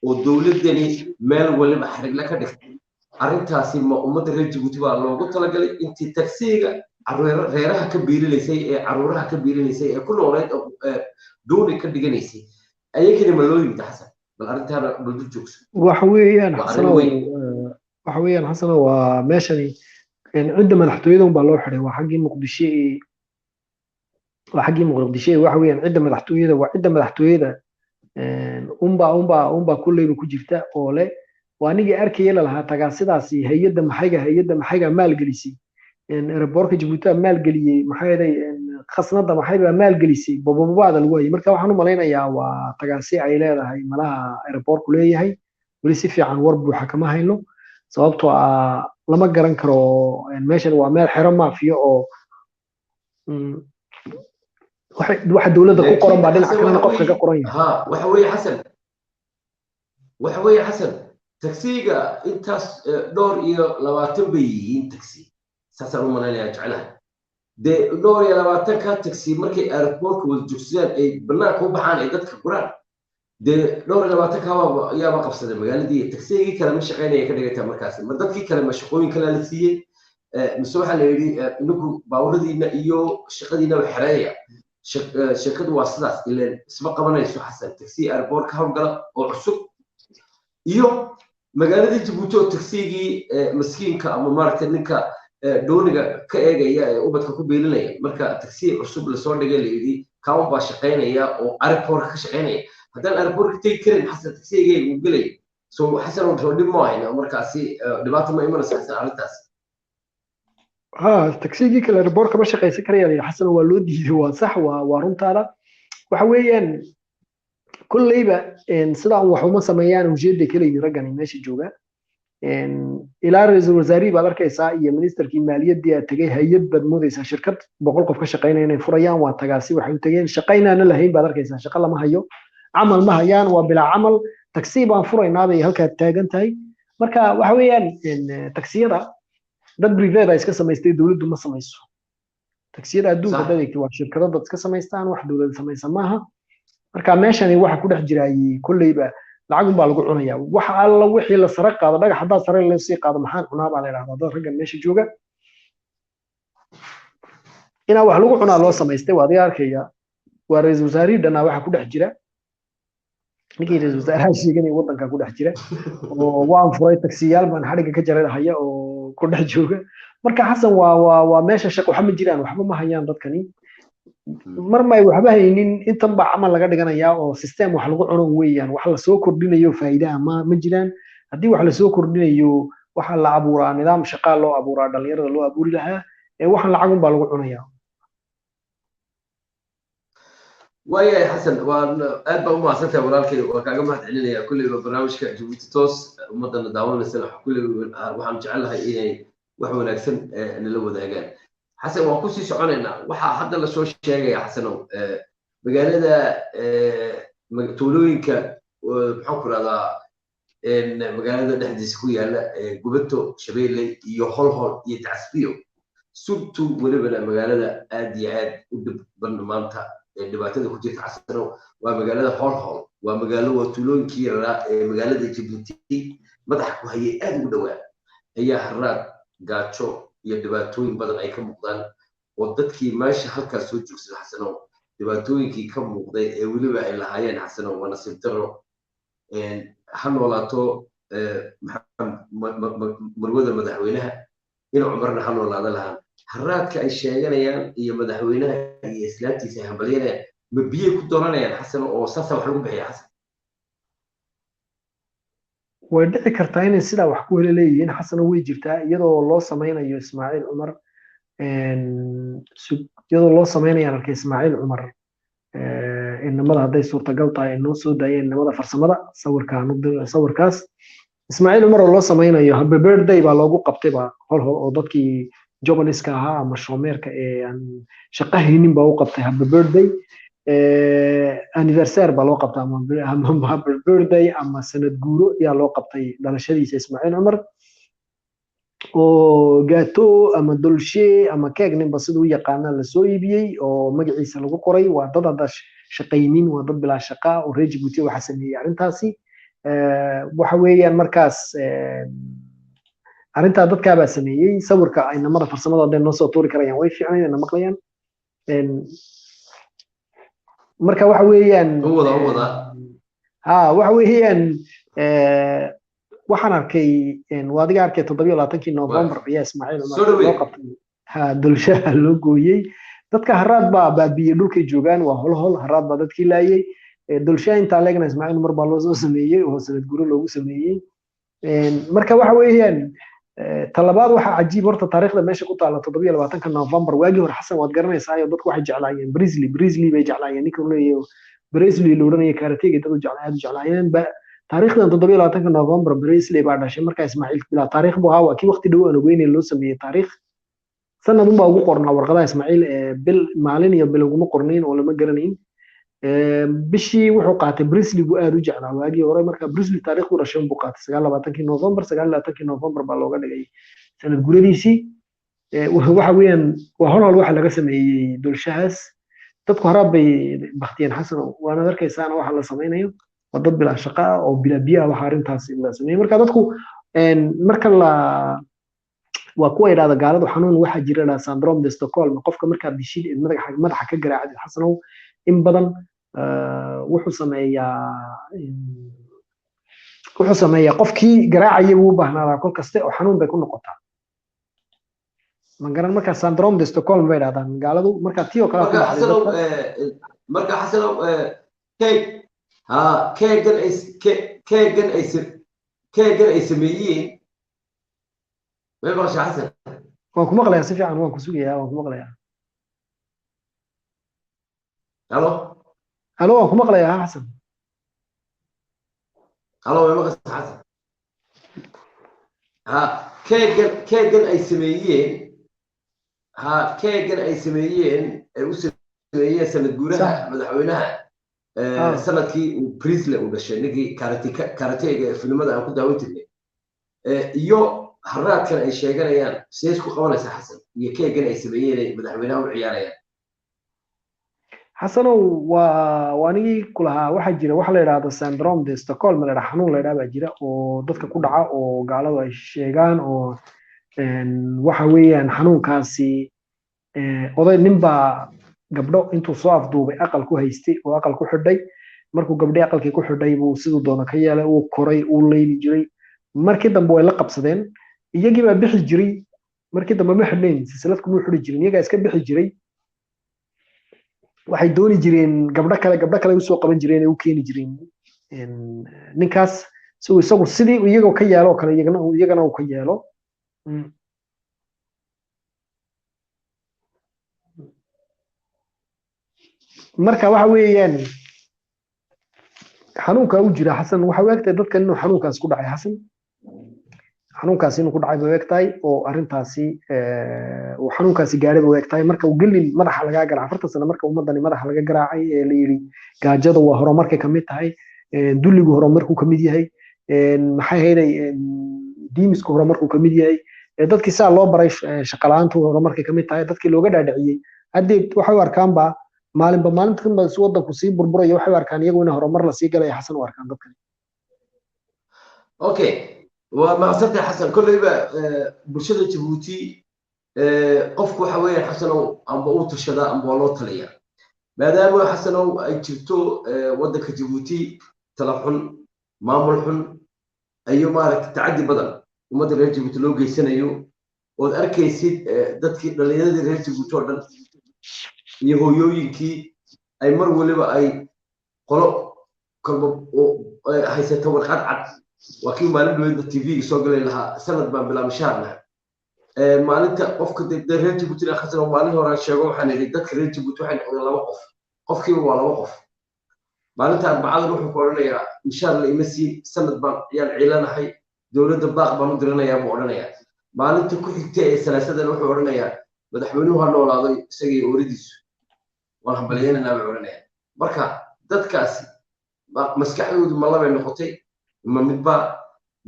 oo dowladdani meel waliba xarigle ka dhigtay. Arrintaasi ma ummadda reer Jabuuti baa loogu talagalay? Intii tagsiga reeraha ka biilinaysay ee caruuraha ka biilinaysay ee ku nooleed oo dooni ka dhiganaysay ayagana ma loo yimid, Xasan? Bal arrintaana bal dul joogso. Waxa weeyaan Waa arrin Xasano, weyn. Waxa weeyaan, Xasano, waa meeshani cidda madaxtooyada unbaa loo xiday. Waa xaggii Muqdisho waa xaggii Muqdisho waxa weeyaan cidda madaxtooyada, waa cidda madaxtooyada unbaa kulleyba ku jirta oo leh. Waa anigii arkaya lalahaa tagaasidaasi hay-adda maxayga, hay-adda maxayga maalgelisay, airportka Jabuuti maalgeliyey, maxaa yeelay khasnada maxay baa maalgelisay, bababaada lagu hayay. Marka waxaan u malaynayaa waa tagaasi ay leedahay malaha airportku leeyahay. Weli si fiican war buuxa kama hayno, sababtoo ah lama garan karo. Meeshan waa meel xero maafiyo oo waxa dowladda ku qoran baa dhinaca Xasan, kalena waxa qofka ka qoran yahay. Ha, waxa weeye, Xasan, waxa weeye, Xasan, tagsiga intaas dhowr iyo labaatan bay yihiin tagsi, saasaan u malaynayaa jeclahay. Dee dhowr iyo labaatanka tagsi markay airportka wada joogsadaan ay banaanka u baxaan ay dadka guraan, dee dhowr iyo labaatanka yaaba qabsaday magaaladii. Tagsigii kale ma shaqaynaya ka dhigata markaasi? Ma dadkii kale ma shaqooyin kale la siiyey mise waxaa la yidhi ininku baaburadiina iyo shaqadiina wa xereeya? Sheekadu waa sidaas. Ileen isma qabanayso, Xasan, tagsi airport ka howlgala oo cusub iyo magaaladii Jabuuti oo tagsigii maskiinka ama maaragtay ninka dooniga ka eegaya ee ubadka ku biilinaya, marka tagsi cusub lasoo dhigay la yidhi kaun baa shaqaynaya oo airport ka shaqaynaya, haddaan airport ka tegi karin, Xasan, tagsigayga uu gelay. So Xasan, soo dhib ma hayno markaasi? Dhibaato ma imanayso, Xasan, arrintaas? Ha, tagsigii kale airportka ma shaqaysan karaya la yidhi, Xasan, waa loo diiday. Waa sax, waa runtaada. Waxa weeyaan kolleyba sidaa un wax uma sameeyaan, ujeeday kala yihiin raggani meesha jooga. Ilaa ra-iisul wasaarihii baad arkaysaa iyo ministerkii maaliyaddii aad tegay, hay-ad baad moodaysaa shirkad 100 qof ka shaqaynaya inay furayaan. Waa tagaasi waxay u tegeen, shaqaynaana lahayn baad arkaysaa, shaqo lama hayo, camal ma hayaan, waa bilaa camal. Taksi baan furaynaa bay halkaa taagan tahay. Marka waxa weeyaan taksiyada dad private ay iska samaystay, dowladdu ma samayso taksiyada adduunka. Sax. Dad eegtay waa shirkado dad iska samaystaan, wax dowlad samaysa maaha. Marka meeshani waxa ku dhex jiraayey kolleyba lacag unbaa lagu cunayaa. Wax alla wixii la sare qaado, dhagax haddaa sare loo sii qaado maxaan cunaa baa la yidhahdaa. Dad raggan meesha jooga inaa wax lagu cunaa loo samaystay. Waa adiga arkaya, waa ra-iisul wasaarihii dhannaa waxa ku dhex jira, ninkii ra-iisul wasaaraha sheeganaya waddanka ku dhex jira oo waan furay taksiyaal baan xadhigga ka jaray haya oo ku dhex jooga. Marka Xasan, waa meesha shaqo waxba ma jiraan, waxba ma hayaan dadkani. Mar may waxba haynin, intan baa camal laga dhiganayaa oo system wax lagu cuno weeyaan. Wax lasoo kordhinayo faa'iidaha ma jiraan. Haddii wax lasoo kordhinayo, waxaa la abuuraa nidaam shaqaa loo abuuraa, dhalinyarada loo abuuri lahaa ee waxaan lacag un baa lagu cunayaa. Waayahay, Xasan, waan aad baa u mahadsantahay walaalkay, waa kaaga mahad celinaya. Kulleyba barnaamijka Jabuuti Toos ummadana daawanaysana kulleyba waxaan jecelahay inay wax wanaagsan nala wadaagaan. Xasan, waan kusii soconaynaa. Waxaa hadda lasoo sheegaya, Xasanow, magaalada tuulooyinka maxaan ku rahdaa magaalada dhexdiisa ku yaala, Gubato, Shabeelle iyo Holhol iyo Dacasbiyo surtu, welibana magaalada aad iyo aad u dhib badan maanta ee dhibaatada ku jirta, Xasanow, waa magaalada Holhol. Waa magaalo, waa tuulooyinkii yaraa ee magaalada Jabuuti madaxa ku hayay aad ugu dhowaa ayaa haraad, gaajo iyo dhibaatooyin badan ay ka muuqdaan oo dadkii meesha halkaas soo joogsada, Xasanow, dhibaatooyinkii ka muuqday ee weliba ay lahaayeen, Xasanow, waa nasiib darro. Ha noolaato marwada madaxweynaha, in Cumarna ha noolaada lahaan. Haraadka ay sheeganayaan iyo madaxweynaha iyo islaantiisa ay hambalyanayaan, ma biyay ku dooranayaan, Xasan, oo saasa wax lagu bixiya, Xasan? Way dhici kartaa inay sidaa wax ku heli leeyihiin, Xasano, way jirtaa, iyadoo loo sameynayo Ismaaciil Cumar, iyadoo loo sameynayaan arkay Ismaaciil Cumar. Inamada hadday suurtagal tahay inoo soo daayeen inamada farsamada sawirkaan, sawirkaas Ismaaciil Cumar oo loo sameynayo happy birthday baa loogu qabtay ba hol hol, oo dadkii jobaniska ahaa ama shoomeerka ee aan shaqo haynin baa u qabtay happy birthday. Anniversaire baa loo qabtay ama happy birthday ama sanad guuro ayaa loo qabtay dhalashadiisa Ismaaciil Cumar, oo gâteau ama dolshe ama keeg, ninba siduu u yaqaana, lasoo iibiyey oo magaciisa lagu qoray. Waa dad hadda shaqaynin, waa dad bilaa shaqa oo reer Jabuuti waxaa sameeyey arrintaasi. Waxa weeyaan markaas arrintaa dadkaabaa sameeyey. Sawirka inamada farsamada hadday noo soo tuuri karayaan way fiicnayd, ina maqlayaan. Marka waxa weeyaan ha, waxa weeyaan waxaan arkay, waa adiga arkay, 27-kii November ayaa Ismaaciil Cumar loo qabtay, ha, dulshaha loo gooyey. Dadka haraad baa baabiyey, dhulkay joogaan waa hol hol, haraad baa dadkii laayay. Dulshaha intaa leegna Ismaaciil Cumar baa loo soo sameeyey oo sanad guro loogu sameeyey. Marka waxa weeyaan talabaad waxaa cajiib horta taariikhda meesha ku taala 27-ka November. Waagii hore, Xasan, waad garanaysaa, dadku waxay jeclaayeen Brisley, Brisley bay jeclaayeen, ninka leeyahay Brisley la odhanaya, karatega dad u jeclaa, aad u jeclaayeen. Taariikhdan 27-ka November Brisley baa dhashay. Markaa Ismaaciil bilaa taariikh buu ahaa, waa kii waqti dhow aan ogeynay loo sameeyey taariikh. Sanad unbaa ugu qornaa warqadaha Ismaaciil, bil, maalin iyo bil uguma qornayn oo lama garanayn. Bishii wuxuu qaatay Brisley buu aad u jeclaa waagii hore. Marka Brisley taariikhdu dhashay buu qaatay, 29-kii November. 29-kii November baa looga dhigay sanad guradiisii. Waxa weeyaan waa hol hol waxa laga sameeyey dulshahaas. Dadku haraab bay baktiyeen, Xasan, waanaad arkaysaana waxa la sameynayo waa dad bilaa shaqa ah oo bilaa biyo ah waxa arrintaasi la sameeyey. Marka dadku marka la waa kuwa yidhahda gaaladu xanuun waxaa jira dhaa syndrome de Stockholm. Qofka markaad dishid, madaxa ka garaacdid, Xasanow, in badan wuxuu sameeyaa qofkii garaacaya buu u baahnaadaa kol kaste oo xanuun bay ku noqotaa, ma garan? Marka syndrome de Stockholm bay dhahdaan gaaladu. Marka tii oo kale ku dhacday. Marka Xasanow, keeg ha keegan ay keegan ay keegan ay sameeyeen, may maqashaa, Xasan? Waan ku maqlayaa si fiican, waan ku sugayaa, waan ku maqlayaa. Halo? Halo, waan ku maqlayaa, ha, Xasan. Halo, way maqashaa, Xasan? Ha, keegan ay sameeyeen, ha, keegan ay sameeyeen, ay u sameeyeen sanad guuraha madaxweynaha, sanadkii uu Priestley uu dhashay, ninkii karatega filimada aan ku daawan jirnay, iyo haraadkan ay sheeganayaan, sidee isku qabanaysaa, Xasan, iyo keegan ay sameeyeen ay madaxweynaha u ciyaarayaan? Xasanow, waa anigii ku lahaa waxaa jira waxa la yidhahdo syndrome de Stockholm la yidhaha, xanuun la yidhaha baa jira oo dadka ku dhaca oo gaaladu ay sheegaan, oo waxa weeyaan xanuunkaasi oday nin baa gabdho intuu soo afduubay aqal ku haystay oo aqal ku xidhay. Markuu gabdhii aqalkii ku xidhay buu siduu doono ka yeelay, uu koray, uu leyni jiray. Markii dambe way la qabsadeen, iyagii baa bixi jiray. Markii dambe ma xidhnayn, silsilad kumuu xidhi jirin, iyagaa iska bixi jiray. Waxay dooni jireen gabdho kale, gabdho kale usoo qaban jireen ee u keeni jireen ninkaas si uu isagu sidii iyagoo ka yeelo oo kale iyagana uu ka yeelo. Marka waxa weeyaan xanuunka u jira, Xasan, waxa u egtahay dadkan inuu xanuunkaas ku dhacay. Xasan, xanuunkaasi inuu ku dhacay bay u egtahay, oo arrintaasi uu xanuunkaasi gaadhay bay u egtahay. Marka uu gelin madaxa lagaa garaaca 40 sano, marka ummadani madaxa laga garaacay ee la yidhi gaajada waa horumarkay kamid tahay, dulligu horumarkuu kamid yahay, maxay hayday, diimisku horumarkuu kamid yahay, dadkii saa loo baray, shaqo la'aantu horumarkay kamid tahay, dadkii looga dhaadhiciyey, haddee waxay u arkaanba maalinba maalinta ba si wadanku sii burburaya, waxay u arkaan iyagu in horumar lasii galaya, Xasan, u arkaan dadkani. Okay, waa mahadsantahay, Xasan. Kolleyba bulshada Jabuuti qofku waxa weeyaan, Xasanow, amba uu tashadaa amba waa loo taliyaa. Maadaama, Xasanow, ay jirto waddanka Jabuuti tala xun Maamul xun iyo maaragtay tacaddi badan ummadda reer Jabuuti loo geysanayo, ood arkaysid dadkii dhallinyaradii reer Jabuuti oo dhan iyo hooyooyinkii ay mar waliba ay qolo kolba haysata warqad cad. Waa kii maalin dhaweydna TV-ga soo galay lahaa, sanad baan bilaa mishaarna. Maalinta qofka reer Jabuutina, Xasan, oo maalin horaan sheego, waxaan idhi dadka reer Jabuuti waxay noqdeen laba qof, qofkiiba waa laba qof. Maalinta Arbacadan wuxuu ku odhanayaa mishaar la ima siin, sanad baan yaan ciilanahay, dowladda baaq baan u diranayaa buu odhanayaa. Maalinta ku xigta ee Salaasadan wuxuu odhanayaa madaxweynuhu ha noolaado, isagii ooridiisu waan hambalyeynanaa bay odhanayaa. Marka dadkaasi maskaxdoodu ma labay noqotay ma midba,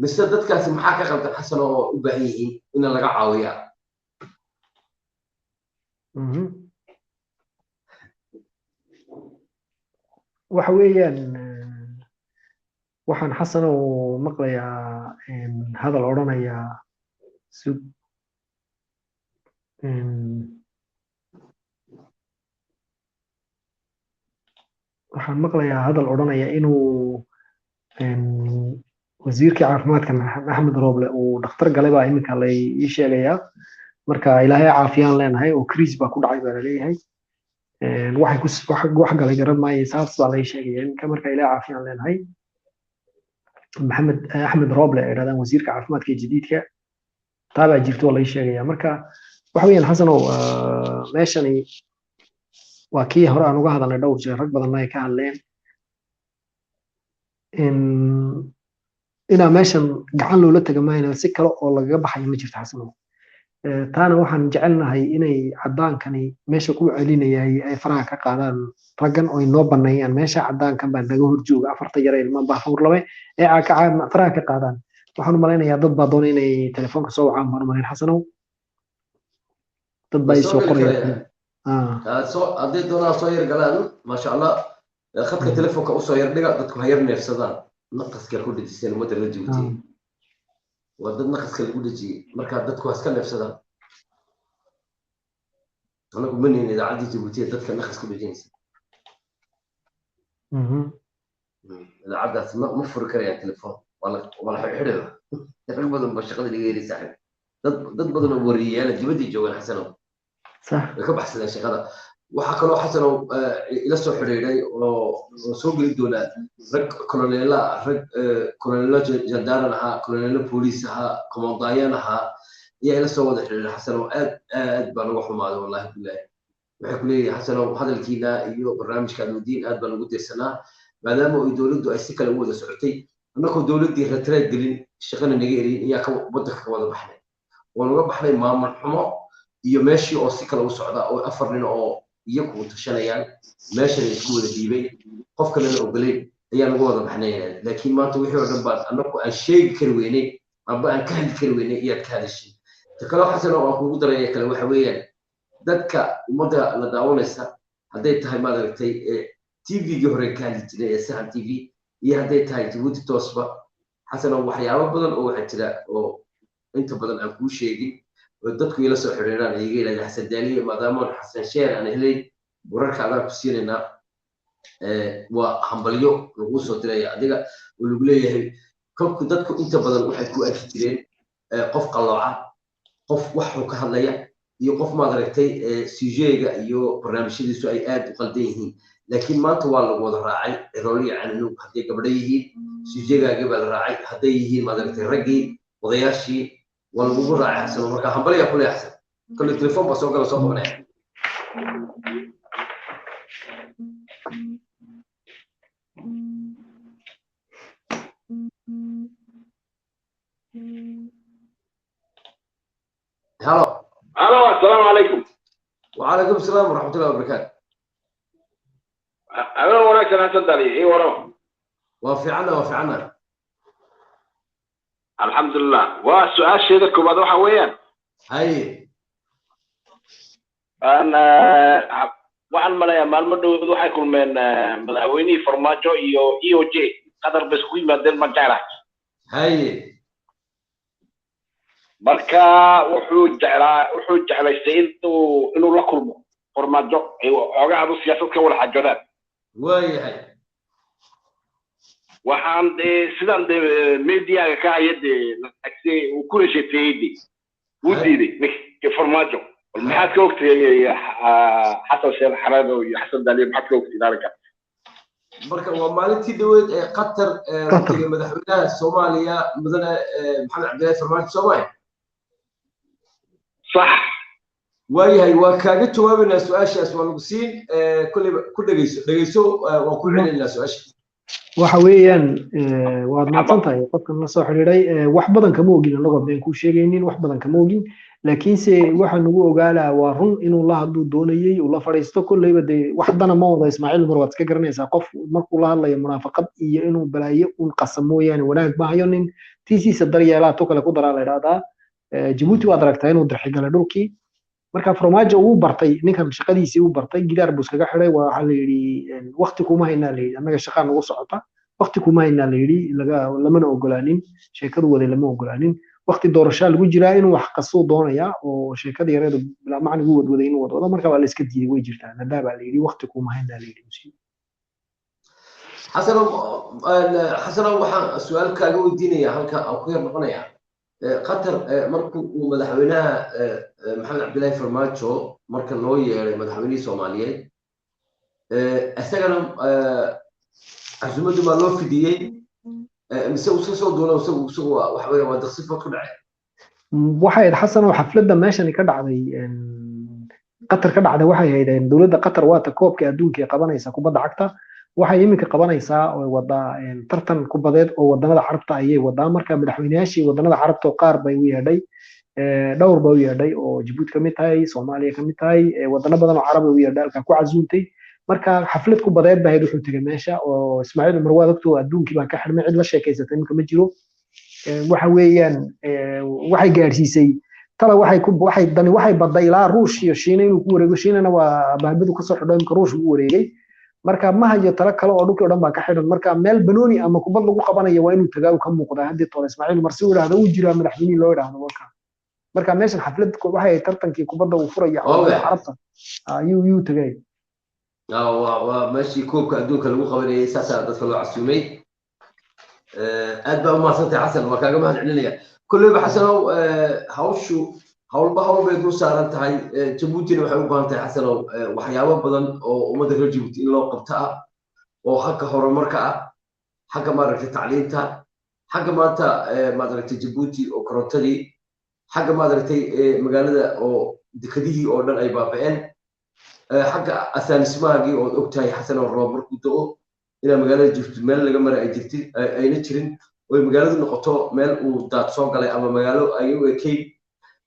mise dadkaasi maxaa ka qaldan, Xasan, oo u baahan yihiin in laga caawiyaa? Waxa weeyaan, waxaan, Xasan, oo maqlayaa hadal odhanaya sug, waxaan maqlayaa hadal odhanaya inuu wasiirkii caafimaadka Axmed Rooble uu dhakhtar galay baa iminka lay ii sheegayaa. Marka Ilaahay caafiyaan leenahay, oo kriis baa ku dhacay baa laleeyahay. Waxay ku wax galay garan maayo, saas baa lay sheegaya iminka. Marka Ilaahay caafiyaan leenahay. Maxamed Axmed Rooble ay dhahdaan wasiirka caafimaadka ee jadiidka, taa baa jirto oo lay sheegaya. Marka waxa weeyaan, Xasanow, meeshani waa kii hore aan uga hadalnay dhowr jeer, rag badanna ay ka hadleen inaa meeshan gacan loola taga maayna, si kale oo lagaga baxayo ma jirto, Xasanow. Taana waxaan jecelnahay inay caddaankani meesha ku celinayay ay faraha ka qaadaan raggan oo inoo baneeyaan meesha. Caddaankan baa naga horjooga, afarta yare ilma baafuurlame ee faraha ka qaadaan. Waxaan u malaynayaa dad baa doonay inay telefoonka soo wacaan baan u malayn, Xasanow. Dad baa ii soo qoraya. Hadday doonaan soo yar galaan, maasha Allah. Khadka telefoonka usoo yar dhiga, dadku ha yar neefsadaan. Naqaska ku dhejiseen ummadda reer Jabuuti waa dad naqaska lagu dhejiyey, marka dadku ha iska neefsadaan. Anagu ma nihin idaacaddii Jabuuti ee dadka naqas ku dhejinaysa. Idaacaddaas ma furi karayaan telefoon, waa la xidhxidhaya. Rag badan baa shaqada laga heli, saaxiib. Dad badan oo wariyeyaala dibaddii joogaan, Xasanow, way ka baxsadeen shaqada. Waxaa kaloo, Xasanow, ila soo xidhiidhay oo soo geli doonaa rag koloneela, rag koloneelo jandaran ahaa, koloneelo booliis ahaa, komandaayaan ahaa ayaa ila soo wada xidhiidhay, Xasanow. Aad aad baan uga xumaaday, wallahi billahi. Waxay ku leeyihin, Xasanow, hadalkiina iyo barnaamijka Almudiin aad baan ugu dirsanaa, maadaama ay dowladdu ay si kale u wada socotay, annagoo dowladdii retreed gelin, shaqana naga erin, ayaa ka waddanka ka wada baxnay. Waan uga baxnay maamul xumo iyo meeshii oo si kale u socda, oo afar nin oo iyagu tashanayaan meeshana isku wada dhiibay, qof kalena ogoleyn, ayaan uga wada baxnay. Laakiin maanta wixii oo dhan baan annagu aan sheegi kari weynay amba aan ka hadli kari weynay iyaad ka hadashay. Ta kaloo, Xasan, oo aan kugu daraya kale waxa weeyaan, dadka ummadda la daawanaysa, hadday tahay maad aragtay TV-gii hore ka hadli jiray ee Sahan TV iyo hadday tahay Jabuuti Toosba, Xasan, oo waxyaabo badan oo waxaa jira oo inta badan aan kuu sheegin oo dadku ila soo xiriiraan ay iga yidhahdeen, Xasan Daaliye, maadaama Xasan Sheer aan helay, wararka adaan ku siinaynaa. Waa hambalyo lagu soo diraya adiga oo lagu leeyahay, kolku dadku inta badan waxay ku arki jireen qof qallooca, qof waxuu ka hadlaya iyo qof maad aragtay sujeega iyo barnaamijyadiisu ay aad u qaldan yihiin. Laakiin maanta waa lagu wada raacay, cirooliya cananuug. Hadday gabdho yihiin, sujeegaagii baa la raacay. Hadday yihiin maad aragtay raggii odayaashii, waa lagugu raacay, Xasan. Marka hambalyaa kule, Xasan. Kolley telefoon baa soo gala, soo qabanaya. Halo. Halo, assalaamu calaykum. وعليكم السلام ورحمة الله وبركاته. Habeen wanaagsan, Xasan Dali, ii warama. Waa fiicana, waa fiicana. Alxamdulilah. Waa su-aasheeda koowaad waxa weeyaan, haye, aan waxaan malayaa maalmo dhowd waxay kulmeen madaxweynihii Farmaajo iyo EOJ, Qatar bay isku yimaadeen, baan jeclahay. Haye. Marka wuxuu jeclaa, wuxuu jeclaystay inuu la kulmo Farmaajo ay xoogaa adu siyaasad ka wada xaajoodaan. Waayahay. Waxaan dee sidaan dee mediaga ka haya dee lacagse uu ku resheteeyey dee wuu diiday ninka Farmaajo. Bal maxaad ka ogtay, Xasan Sheekh Xaraado iyo Xasan Daaliye, maxaad ka ogtay arrinka? Marka waa maalintii dhaweyd ee Qatar Qatar. Waqtiga madaxweynaha Soomaaliya, mudane Maxamed Cabdillahi Farmaajo, Soomaaliya. Sax. Waayahay, waa kaaga jawaabaynaa su-aashaas, waa lagu siin. Kolleyba ku dhegeyso, dhegeyso, waan ku celinaynaa su-aasha. Waxa weeyaan, waad mahadsan tahay qofkan la soo xidhiidhay. Wax badan kama ogin, anagoo been kuu sheegaynin, wax badan kama ogin, laakiinse waxa nagu ogaalaa waa run inuu la hadluu doonayey, uu la fadhiisto. Kolleyba dee wax dana ma wado Ismaaciil Umar, waad iska garanaysaa. Qof markuu la hadlayo munaafaqad iyo inuu balaayo un qasa mooyaane wanaag ma hayo. Nin tiisiisa daryeelaa tu kale ku daraa la idhahdaa. Jabuuti waad aragtaa inuu dirxigalay dhulkii. Marka Farmaajo uu bartay ninkan, shaqadiisii uu bartay, gidaar buu iskaga xidhay. Waxaa la yidhi waqti kuma haynaa la yidhi, annaga shaqaa nagu socota, waqti kuma haynaa la yidhi. Laga lamana ogolaanin sheekadu waday, lama ogolaanin. Waqti doorashaa lagu jiraa, inuu wax qasuu doonayaa oo sheekada yareedu bilaa macnigu wadwaday inuu wadwado. Marka waa la iska diiday, way jirtaa nadaa baa la yidhi, waqti kuma haynaa la yidhi. Xasanow, Xasanow, waxaan su-aal kaaga weydiinaya halka aan ku yar noqonaya. Qatar markuu uu madaxweynaha Maxamed Cabdillahi Farmaajo marka loo yeeray madaxweynihii Soomaaliyeed, isagana casuumaddu baa loo fidiyey mise uu iska soo duulo isagu waxa weeye waa daqsi food ku dhacay? Waxay ahayd, Xasan, oo xafladda meeshani ka dhacday, Qatar ka dhacday, waxay ahayd dowladda Qatar waata koobka adduunka ee qabanaysa kubadda cagta. Waxay iminka qabanaysaa oo wadaa tartan kubadeed oo wadanada Carabta ayay wadaa. Marka madaxweynayaashii wadanada Carabta oo qaar bay u yeedhay, dhowr bay u yeedhay, oo Jabuuti kamid tahay, Soomaaliya kamid tahay, wadano badan oo Carab ay u yeedhay, halkaa ku casuuntay. Marka xaflad kubadeed bay ahayd. Wuxuu tegay meesha oo Ismaaciil Cumar, waad ogtoo, adduunkii baa ka xidhmay, cid la sheekaysatay iminka ma jiro. Waxa weeyaan, waxay gaadhsiisay tala, waxay ku waxay dani waxay badday ilaa Ruush iyo Shiina inuu ku wareego. Shiinana waa baabadu kasoo xidho, imika Ruush buu wareegay. Marka ma hayo talo kale oo dhulkii o dhan baa ka xidhan. Marka meel banooni ama kubad lagu qabanayo waa inuu tagaa, uu ka muuqdaa haddii toole Ismaaciil Umar si uu idhaahdo uu jiraa madaxweynihii loo idhaahdo warka. Marka meeshan xaflad waxay ahayd tartankii kubadda uu furaya Carabta ayuu yuu tagay. Waa meeshii koobka adduunka lagu qabanayay, saasaa dadka loo casuumay. Aad baa umahadsantahay Xasan, waa kaaga mahad celinaya. Kolleyba Xasanow, hawshu howlba hawl bay dul saaran tahay. Jabuutina waxay u baahan tahay, Xasanow, waxyaabo badan oo ummadda reer Jabuuti in loo qabto ah, oo xagga horumarka ah, xagga maaragtay tacliinta, xagga maanta maaragtay Jabuuti oo korontadii, xagga maaragtay magaalada oo dekadihii oo dhan ay baaba'een, xagga asaanismaagii ood ogtahay, Xasanow, roob markuu da'o inaa magaalada jirto meel laga mara ay jirtin ayna jirin, oo ay magaaladu noqoto meel uu daad soo galay ama magaalo ay u ekayn.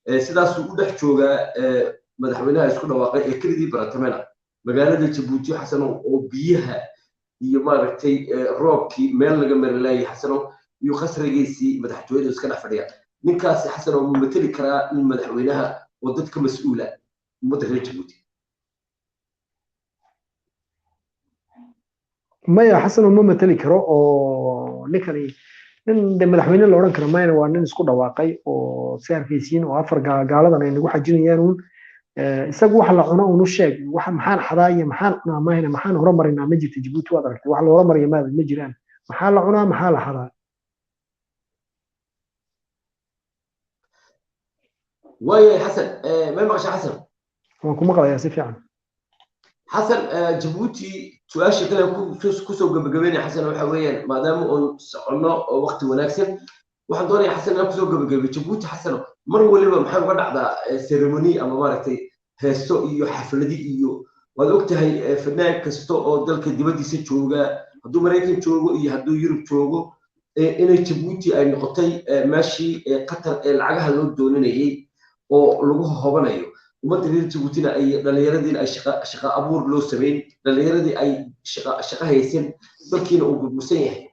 Sidaasuu u dhex joogaa madaxweynaha isku dhawaaqay ee keligii baratamena magaalada Jabuuti, Xasanow, oo biyaha iyo maaragtay roobkii meel laga mari laayay, Xasanow, iyo khasrigiisii madaxtooyada iska dhex fadhiya. Ninkaasi, Xasanow, ma mateli karaa in madaxweynaha oo dadka mas-uula ummadda reer Jabuuti? Maya, Xasan, ma mateli karo oo ninkani nin de madaxweyne la odhan karo mayna. Waa nin isku dhawaaqay oo si arkaysiin oo afar gaaladan ay nagu xajinayaan uun. Isagu wax la cuno unu sheeg, wax maxaan xadaa iyo maxaan cunaa mahayna, maxaan horumarinaa ma jirto. Jabuuti waad aragtay, wax la horumariya ma jiraan. Maxaa la cunaa, maxaa la xadaa? Waayahay Xasan, may maqasha, Xasan? Waan ku maqlayaa si fiican. Xasan, Jabuuti su-aasha kale kusoo gebagabeynaya, Xasan, waxa weeyaan maadaama oon soconno oo waqti wanaagsan, waxaan doonaya, Xasan, inaan kusoo gebagabeyo Jabuuti. Xasan, mar waliba maxay uga dhacdaa ceremony ama maaragtay heeso iyo xafladi iyo waad ogtahay fanaan kasta oo dalka dibaddiisa jooga, hadduu Maraykan joogo iyo hadduu Yurub joogo, inay Jabuuti ay noqotay meeshii Qatar ee lacagaha loo dooninayay oo lagu hobanayo ummadda reer Jabuutina, ay dhallinyaradiina ay shaqa abuur loo sameyn, dhallinyaradii ay shaqa haysan, dalkiina uu burbursan yahay,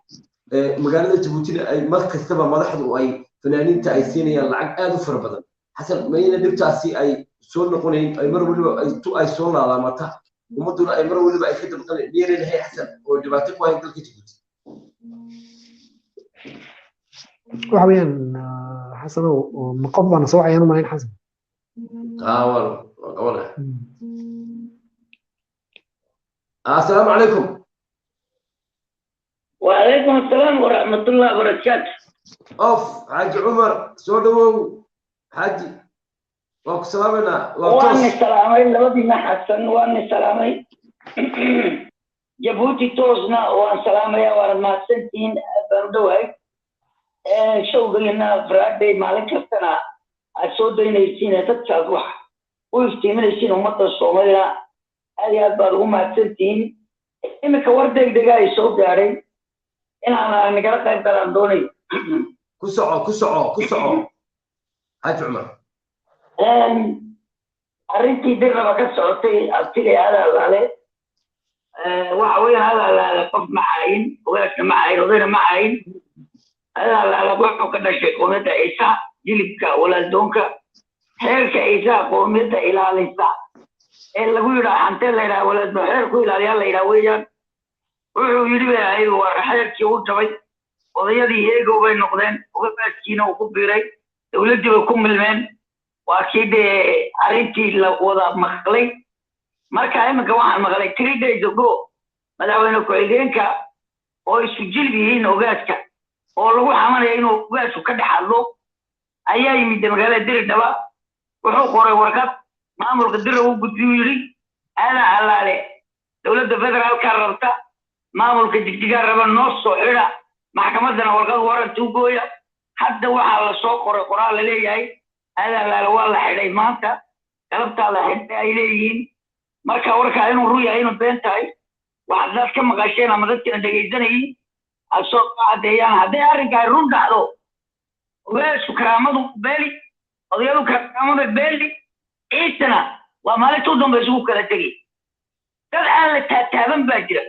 magaalada Jabuutina ay mar kastaba madaxdu ay fanaaniinta ay siinayaan lacag aad u fara badan. Xasan, mayna dhibtaasi ay soo noqonayn, ay mar waliba tu ay soo laalaamata, ummadduna ay mar waliba ay ka dabqanayn, miyayna lahayn, Xasan, oo dhibaato ku hayn dalka Jabuuti? Waxa weeyaan, Xasanow, ma qof baana soo wacayaan u malayn, Xasan? Waan qabanaya. Assalaamu calaykum. وعليكم السلام ورحمة الله وبركاته. Of Xaaji Cumar, soo dhawow xaaji, waa ku salaamayna, waa waani toos. Salaamay labadiina Xasan, waani salaamay. Jabuuti toosna waan salaamaya, waana mahadsantihiin, aad baan u dhowahay. Showgayna Friday maalin kastana aad soo daynaysiin ee dadkaad wax u iftiiminaysiin ummadda Soomaalida, aad iyo aad baad ugu mahadsantihiin. Iminka war degdega ay soo gaadhay inaan nagala qayb galaan doonayo. Ku soco, ku soco, ku soco, Xaaji Cumar. Arrintii Dirraba ka socotay, abtigay Alaalaale, waxa weeyaan Alaalaale qof ma caayin, ogaasna ma caayin, odayna ma caayin. Alaalaale wuxuu ka dhashay qoomiyadda Ciisa, jilibka walaaldoonka, xeerka Ciisaha, qoomiyadda ilaalisa ee lagu yidhaa xantee la yidhaha walaaldoon, xeer ku ilaaliyaa la yidhaha weeyaan. Wuxuu yidhi bay ahayd, waa xeerkii u jabay, odayadii heegow bay noqdeen, ogaaskiina uu ku biiray, dowladdii bay ku milmeen, waa kii dee arrintii la wada maqlay. Marka iminka waxaan maqlay 3 days ago madaxweyne ku-xigeenka oo isu jilib yihiin ogaaska oo lagu xamanaya inuu ogaasku ka dhex hadlo ayaa yimid magaalada Diridhaba. Wuxuu qoray warqad maamulka Dira u gudbiyuu, yidhi Aadan Allaale dowladda federaalka rabta, maamulka Jigjigaa raba, noo soo xidha, maxkamaddana warqad waranti u gooya. Hadda waxaa la soo qoray qoraal la leeyahay Aadan Allaale waa la xidhay, maanta galabtaa la xidhay ay leeyihiin. Marka warkaa inuu run yahay, inuu been tahay, waxaad dad ka maqasheen ama dadkina dhegaysanayay aad soo caddeeyaan. Hadday arrinkaa run dhacdo, ogaasku karaamadu beeli, odayadu karaamada beeli, Ciisana waa maalinta u dambaysa ugu kala tegay. Dad aan la taataaban baa jira.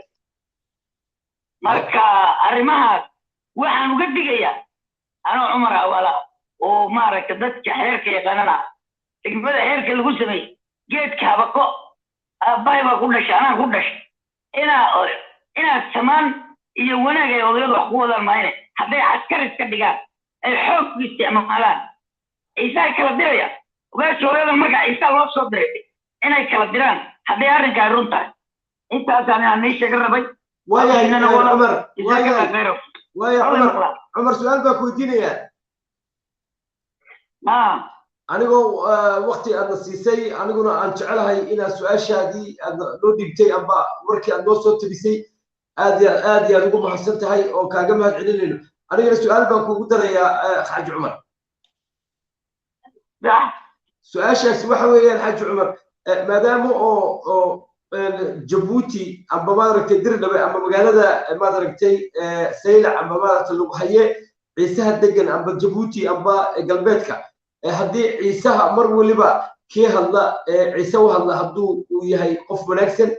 Marka arrimahaas waxaan uga digayaa anoo Cumar Awala oo maaragta dadka xeerka yaqaanana, degmada xeerka lagu sameeyey geedka habako aabbahay baa ku dhashay, anaa ku dhashay, inaad samaan iyo wanaag ay odayadu wax ku wadaan maayne, hadday askar iska dhigaan ay xoog isticmaalaan, Ciisaa kala diraya. Ogaasha hooyadan marka Ciisaa loo soo diray inay kala diraan, hadday arrinkaa run tahay. Intaasaan inaan nii sheega rabay. Waayahay Cumar, waayahay, waaya Cumar. Cumar, su-aal baa ku weydiinayaa anigoo wakti aadna siisay, aniguna aan jecelahay inaad su-aashaadii aad noo dhiibtay amba warkii aad noo soo tabisay aad iyo aad iyo aad ugu mahadsan tahay oo kaaga mahad celinayno. Anigana su-aal baan kuugu darayaa, Xaaji Cumar. Su-aashaasi waxa weeyaan, Xaaji Cumar, maadaama oo Jabuuti amba maaragtay Dirdhabe amba magaalada maaragtay Saylac amba maaragtay lagu haye Ciisaha degan amba Jabuuti amba galbeedka, haddii Ciisaha mar waliba kii hadla Ciise u hadla hadduu uu yahay qof wanaagsan,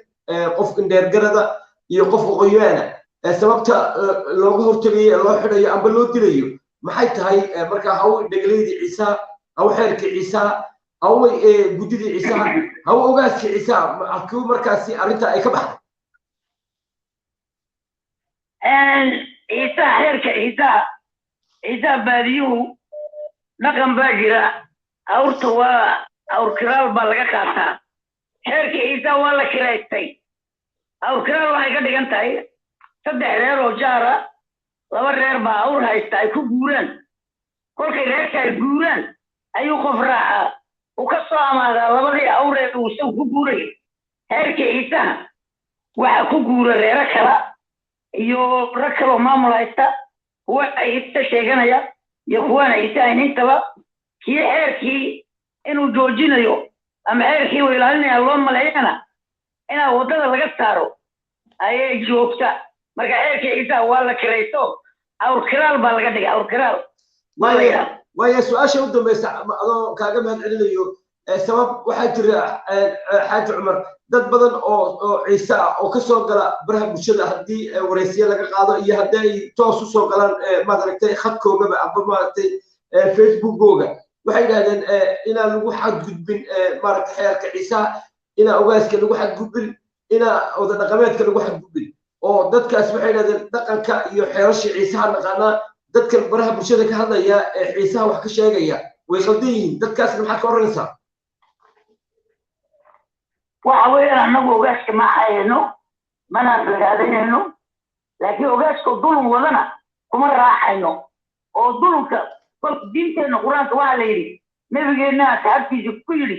qof indheergarada iyo qof aqoonyaana, sababta looga hortegayo, loo xidhayo amba loo dilayo maxay tahay? Marka haw dhegleydii Ciisaha, haw xeerkii Ciisaha, haway guddidii Ciisaha, haw ogaaskii Ciisaha, halkii markaasi arrinta ay ka baxday? Ciisaha, xeerka Ciisaha, Ciisaha baadiyuhu dhaqan baa jira, awrta waa awr kiraal baa laga qaataa. Xeerka Ciisaha waa la kiraystay. Awr kiraal waxay ka dhigan tahay saddex reer oo jaara, laba reer baa awr haysta ay ku guuraan. Kolkay reerka ay guuraan ayuu qof raacaa, uu ka soo amaadaa labadii awree uu isagu ku guurayay. Xeerka Ciisaha waxaa ku guura reero kala iyo rag kaloo maamul haysta, kuwa Ciise sheeganaya iyo kuwaana Ciise ahayn intaba. Kii xeerkii inuu joojinayo ama xeerkii uu ilaalinaya loo maleeyana inaa waddada laga saaro ayay joogta. Marka xeerkii Ciisaha waa la kiraysto, awr kiraal baa laga dhigay, awr kiraal. Waaya, su-aasha u dambaysa adoo kaaga mahad celinayo, sabab waxaa jira, Xaaji Cumar, dad badan oo Ciise ah oo kasoo gala baraha bulshada, haddii waraysiye laga qaado iyo haddii ay toos usoo galaan maaragtay khadkoogaba amba maaragtay Facebookooga, waxay yidhahdeen inaan lagu xadgudbin maaragtay xeerka Ciisaha, inaan ogaaska lagu xadgudbin, inaan oda dhaqameedka lagu xadgudbin, oo dadkaas waxay yidhahdeen dhaqanka iyo xeerasha Ciisaha naqaanaa, dadkan baraha bulshada ka hadlaya ee Ciisaha wax ka sheegaya way qaldan yihiin. Dadkaasna maxaad ka odhanaysaa? Waxa weeyaan annagu ogaaska ma hayno, mana ragaadanayno. Laakiin ogaaska dulum wadana kuma raacayno oo dulumka kolka diinteenna Qur-aanka waxaa la yidhi, nabigeenna asxaabtiisa ku yidhi,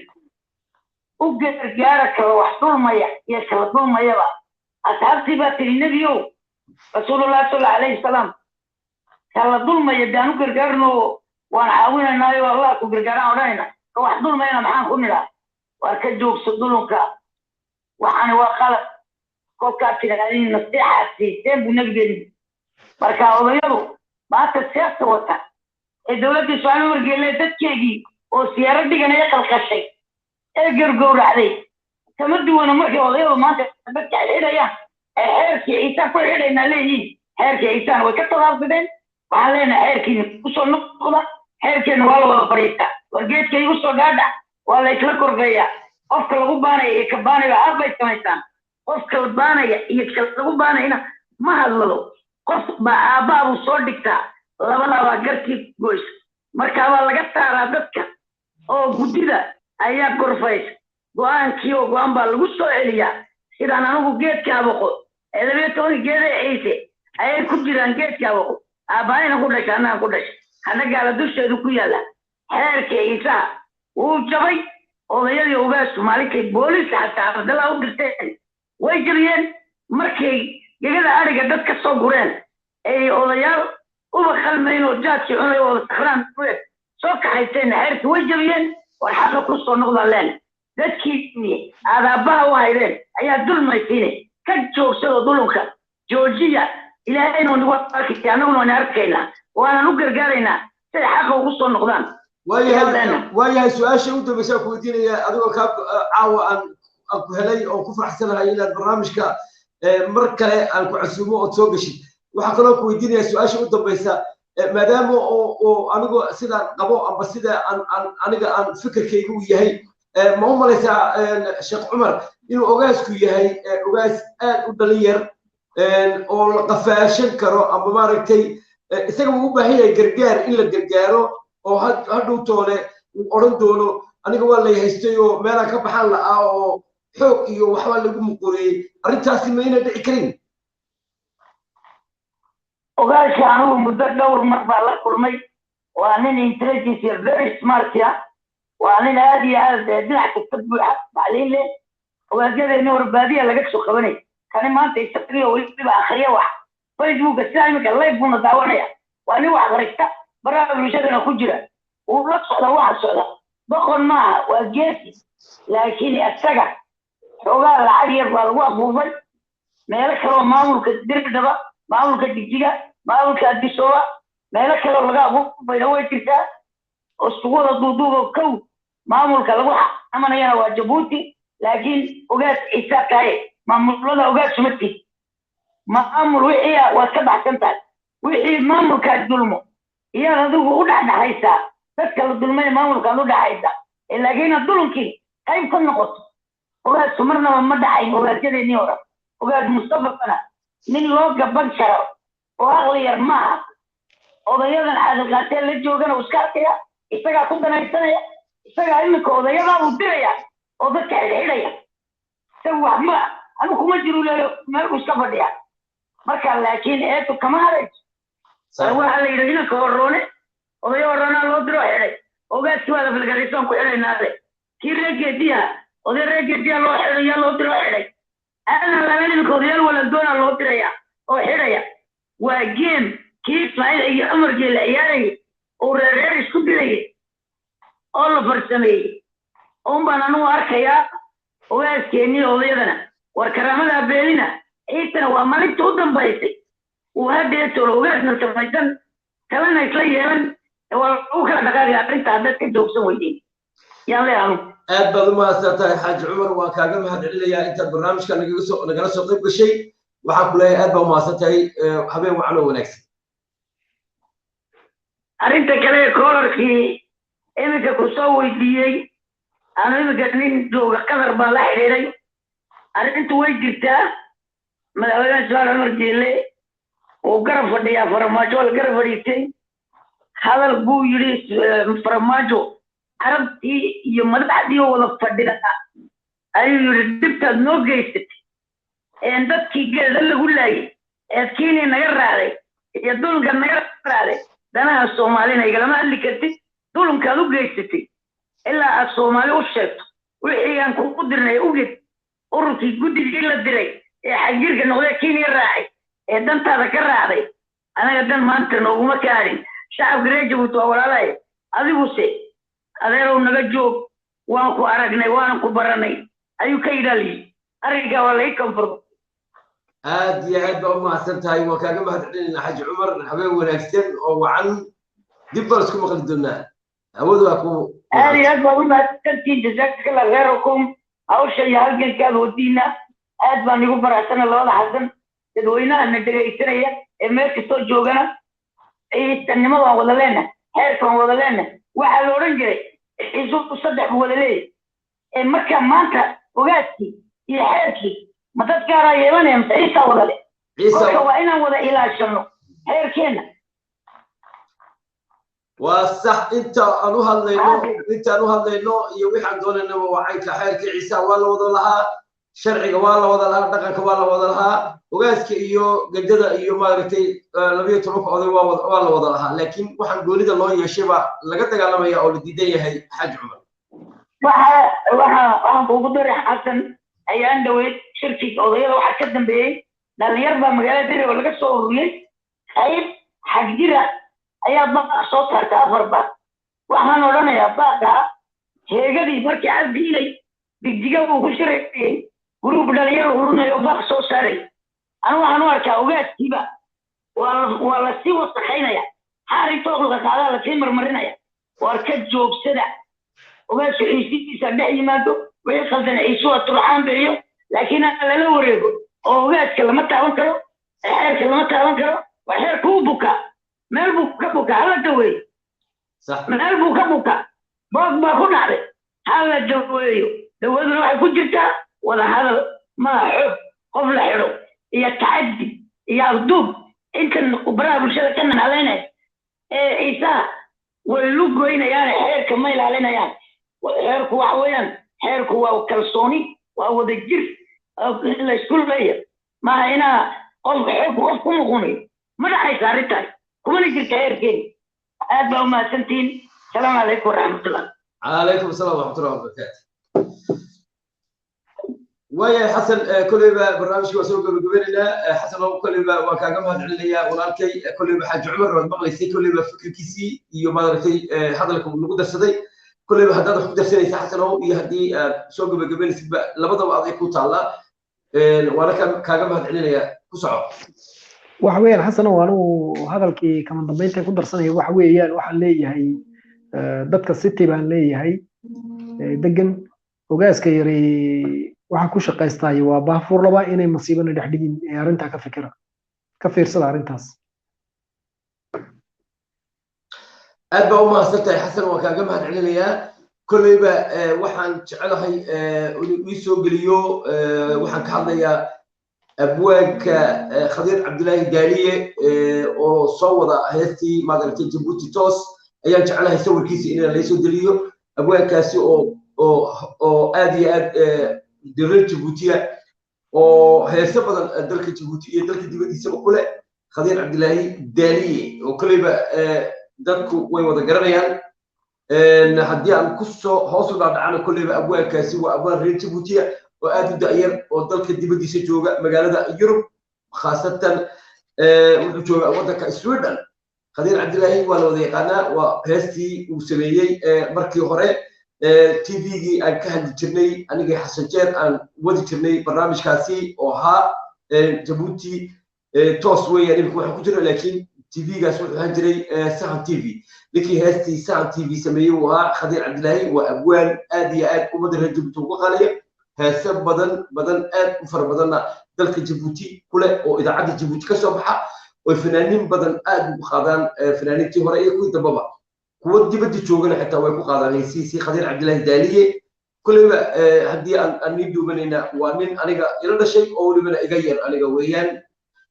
u gargaara kala wax dulmaya iyo kala dulmayaba. Asxaabtii baa tiri, nebiyow, rasuulullahi sal alayhi wasalaam, kala dulmaya dee aan u gargaarno, waan caawinaynaayo, Allah ku gargaaraan odhanayna, ka wax dulmayana maxaan ku nidhaa? Waar ka joogso dulunka, waxaani waa qalad. Kolkaad tidhahdin nasiixaad siiseen buu nabigeenu. Marka odayadu maanta seefta wata ee dowladda Ismaaciil Cumar Geelle dadkeegii oo siyaaro dhiganaya qalqashay ee gargowracday kama duwana markay odayadu maanta dadka xidhayaan ee xeerkii Ciisaan ku xidhaynaa leeyihiin. Xeerkii Ciisaan way ka tallaabsadeen. Waxaan leenahay xeerkiina kusoo noqda, xeerkeena waa la wada fadhiistaa, war geedka igu soo dhaadhac, waa la isla korfeeyaa. Qofka lagu baanaya iyo ka baanaya aad bay samaysaan. Qofka la baanaya iyo ka lagu baanayna ma hadlado, qof baa aabbaha buu soo dhigtaa, labadaabaa garkii goysa, markaabaa laga saaraa dadka oo guddida ayaa gorfaysa go-aankii, oo go-aan baa lagu soo celiyaa. Sidaan anigu geedka Aboqo ee 12-ka geeda Ciise ayay ku jiraan, geedka Aboqo aabbaayna ku dhashay, annaga ku dhashay, hadhagaala dusheedu ku yaalla. Xeerka Ciisaha wuu jabay. Odayadii ogaasku maalinkay booliska xataa Cabdallah u dirteen way jabiyeen. Markay gegada adhiga dad ka soo gureen ay odayaal uba khalmayn oo jaadkii cunay oo sakraan soo kaxaysteen, xeerkii way jabiyeen. War xaqa ku soo noqdaan leen, dadkii aad aabbaha u haydeen ayaa dulmaysiine, ka joogsado dulunka, joojiya. Ilaahayna nagu arkaya, annaguna waan arkaynaa, waanan u gargaaraynaa siday xaqa ugu soo noqdaan. Waayahay, su-aasha u dambaysa ku weydiinaya, adigoo kaa caawa aan ku helay oo ku faraxsanahay inaad barnaamijka mar kale aan ku casuumo ood soo geshid, waxaan kaloo ku weydiinaya su-aasha u dambaysa: maadaama oo anigu sidaan qabo amba sida aan aniga aan fikirkaygu u yahay, ma u malaysaa Sheekh Cumar inuu ogaasku yahay ogaas aad u dhalin yar oo la qafaashan karo, amba maaragtay isaga uu u baahan yahay gargaar in la gargaaro, oo hadhow toole uu odhan doono aniga waa lay haystay oo meelaan ka baxaan la'aa oo xoog iyo waxbaa lagu muqureeyey? Arrintaasi ma ina dhici karin? Ogaasha anigu muddo dhowr mar baa la kulmay. Waa nin intelligence iyo very smart ah, waa nin aad iyo aad dhinac kasta buuxa, tacliin leh. Ogaasyadeeni hore baadiya laga soo qabanay, kani maanta isagiyo weliba akhriya wax Facebooka sidaa iminka live buuna daawanaya. Waa nin wax akhrista, baraha bulshadana ku jira, wuu la socda waxa socda. Doqon maaha, waa geesi. Laakiin isaga xoogaa lacag yar baa lagu afuufay. Meelo kaleoo maamulka Dirdhaba, maamulka Jigjiga, maamulka Addisooba, meelo kaleo laga afuufayna way jirtaa oo isugu wada duuduubo. Kow maamulka lagu xamanayana waa Jabuuti, laakiin ogaas Ciisa tahay, maamulada ogaas uma tid maamul wixii waad ka baxsan tahay. Wixii maamulkaas dulmo iyaad adigu u dhexdhexaysaa, dadka la dulmay maamulkaad u dhexaysaa, laakiin inaad dulumkii qayb ka noqoto ogaasku marnaba ma dhaxayn. Ogaasyadeenii hore, ogaas Mustafana nin loo gaban karo oo aqli yar maaha. Odayadan caadilqaatee la joogana uu iska arkaya, isagaa ku danaysanaya, isagaa iminka odayadaa uu diraya oo dadka xidhxidhaya. Isagu wax ma anigu kuma jiru leeyo, meel buu iska fadhiya. Marka laakiin eedu kama hadayso. Waxaa la yidhi inanka horoone odayo horoonaa loo diro xidhay ogaaskii, waa la falgarisoon ku xidhaynaade. Kii reer Geediyaha, oday reer Geediyaha loo xidhaya, loo diro xidhay. Aadan Lalan iminka odayaal walandoona loo diraya oo xidhaya. Waa game kii Ismaaciil iyo Cumar Geela ciyaarayay oo reereer isku dilayay oo la farsameeyey un baan anugu arkayaa. Ogaaskeenii odayadana war karaamada beelina, Ciisana waa maalinta u dambaysay uu hadeetolo ogaasna samaysan kalena isla yeelan, waa lagu kala dhaqaaqaya arrinta haddaad ka joogsan weydiin yaan leeyahay anugu. Aad baad u mahadsan tahay, Xaaji Cumar. Waan kaaga mahad celinayaa intaad barnaamijka nagala soo qayb gashay. Waxaan ku leeyahay aad baa umahadsan tahay, habeen wacan oo wanaagsan. Arrinta kale ee koolarkii iminka ku soo weydiiyey, anu iminka nin jooga Qatar baan la xidhiiday. Arrintu way jirtaa. Madaxweyne Ismaaciil Cumar Geelle uu garab fadhiyaa Farmaajo, waa la garab fadhiistay. Hadal buu yidhi Farmaajo carabtii iyo madaxdii oo wada fadhida ayuu yidhi, dhibtaad noo geysatay een dadkii geeda lagu laayay Eed Kenya naga raacday iyo dulunka naga raacday, danaha Soomaalina igalama hadli kartid. Dulunkaad u geysatay ilaa aad Soomaali u sheegto wixii aan kugu dirnay uged ururkii guddigii la diray ee xagjirka noqdee Kenya raacay ee dantaada ka raacday, anaga dan maanta nooguma kaarin. Shacabka reer Jabuuti waa walaalahay. Adiguse adeerow naga joog, waan ku aragnay, waanan ku baranay ayuu ka yidhaaliyi. Arrinkaa waa laga konfurmo. Aad iyo aad baa u mahadsan tahay, waan kaaga mahad celinayna, Xaaji Cumar. Habeen wanaagsan oo wacan, dib baan isku maqli doonaa, hawadu waa ku Aad iyo aad baad u mahadsantihiin, jazakallah khayrakum. Hawsha iyo halgankaad wadiina aad baan igu faraxsana. Labada Xasan, dadweynaha na dhegaysanaya ee meel kastoo joogana, ciidanimada waan wada leenahay, xeerka waan wada leenahay. Waxaa la odhan jiray ciisuhu saddex buu wada leeyahay. Ee marka maanta ogaaskii iyo xeerkii ma dad gaaraa yeelanaya mise Ciisaa wada le? Kolka waa inaan wada ilaashano xeerkeenna. Waa sax. Inta aan u hadlayno, intaan u hadlayno iyo wixaan doonaynaba waa caynka. Xeerka Ciisa waa la wada lahaa, sharciga waa la wada lahaa, dhaqanka waa la wada lahaa, ogaaska iyo gajada iyo maaragtay 12-ka oday waa la wada lahaa, laakiin waxaan goonida loo yeeshay baa laga dagaalamaya oo la diidan yahay, Xaaji Cumar. Waxa waxaan kuugu daray, Xasan, ayaan dhaweyd shirkii odayada waxaa ka dambeeyey dhalinyar baa magaalada Dirigo laga soo ururiyey. Qayb xagjira ayaa baaq soo saartay, afar baaq. Waxaan odhanayaa baaqa heegadii markii Cabdi Ilay Digdiga uu ku shirayay, guruub dhalinyar ururinayo baaq soo saaray. Anu waxaan u arkaa ogaaskiiba waa la sii wasakhaynaya, xaarintooda la qaadaa, lasii marmarinaya. Waar ka joogsada. Ogaasku ciisihiisa dhex yimaado, wixii qaldan ciisu waa turxaan bixiyo, laakiin aan lala wareego oo ogaaska lama taaban karo, xeerka lama taaban karo. Waa xeerka uu bukaa, meel buu ka bukaa, hala daweeyo. Meel buu ka bukaa, boog baa ku dhacday, hala daweeyo. Dawaduna waxay ku jirtaa wada hadal, maaha xoog qof la xidho iyo tacaddi iyo afduub. Intan baraha bulshada ka nanaaleynaya ee Ciisaha way lu goynayaane, xeerka ma ilaalinayaan. Xeerku waxa weeyaan, xeerku waa kalsooni, waa wada jir la isku leeya, maaha inaa qof xoog qof ku muqunayo. Ma dhacaysa arrintaas, kumana jirta xeerkeeni. Aad baa umahadsantihiin. Asalaamu calaykum waraxmatullah. Calaykum asalaam waraxmatullahi wabarakaatu. Waayahay Xasan, kolleyba barnaamijkii waa soo gabagabeynaynaa. Xasan oo kolleyba waan kaaga mahad celinayaa walaalkay. Kolleyba Xaaji Cumar waad maqlaysay, kolleyba fikirkiisii iyo maaragtay hadalka uu nagu darsaday. Kolleyba haddaad wax ku darsanaysa, Xasan oo, iyo haddii aad soo gabagabeynaysidba, labadaba aday ku taallaa, waana kaaga mahad celinayaa. Ku soco. Waxa weeyaan, Xasan, oo anigu hadalkii kama dambeynta ku darsanaya waxa weeyaan, waxaan leeyahay dadka city baan leeyahay degan, ogaaska yari waxa ku shaqaystaayo waa baafuur laba inay masiibana dhex dhigin ee arrintaa ka fikira, ka fiirsada arrintaas. Aad baa u mahadsan tahay, Xasan, waan kaaga mahad celinayaa. Kolleyba waxaan jecelahay inuu ii soo geliyo, waxaan ka hadlayaa abwaanka Khadiir Cabdilaahi Daaliye oo soo wada heestii maaragtay Jabuuti toos ayaan jecelahay sawirkiisa inaan laysoo geliyo. Abwaankaasi oo aad iyo aad reer Jabuutiya oo heeso badan dalka Jabuuti iyo dalka dibaddiisaba ku leh, Khadiir Cabdilaahi Daaliye, oo kolleyba dadku way wada garanayaan. Haddii aan kusoo hoos u dhaadhacano, kolleyba abwaankaasi waa abwaan reer Jabuutiya oo aad u da'yar oo dalka dibaddiisa jooga, magaalada Yurub khaasatan wuxuu joogaa waddanka Sweden. Khadiir Cabdilaahi waa la wada yaqaanaa, waa heestii uu sameeyey markii hore TV-gii aan ka hadli jirnay, anigii Xasan Jeer aan wadi jirnay barnaamijkaasi oo ahaa Jabuuti toos weeyaan. Imika waxaan ku jirna, laakiin TV-gaas wuxuu ahaan jiray Sahan TV. Ninkii heestii Sahan TV sameeyey uu ahaa Khadiir Cabdilaahi. Waa abwaan aad iyo aad ummadda reer Jabuuti uga qalaya, heese badan badan aad u fara badanna dalka Jabuuti ku leh oo idaacadda Jabuuti ka soo baxa oy fanaaniin badan aad ugu qaadaan, fanaaniintii hore iyo kuwii dambaba, kuwa dibadda joogana xitaa way ku qaadaan heesihiisii Khadiir Cabdilaahi Daaliye. Kolleyba haddii aan nii duubanayna, waa nin aniga ila dhashay oo welibana iga yar aniga weeyaan.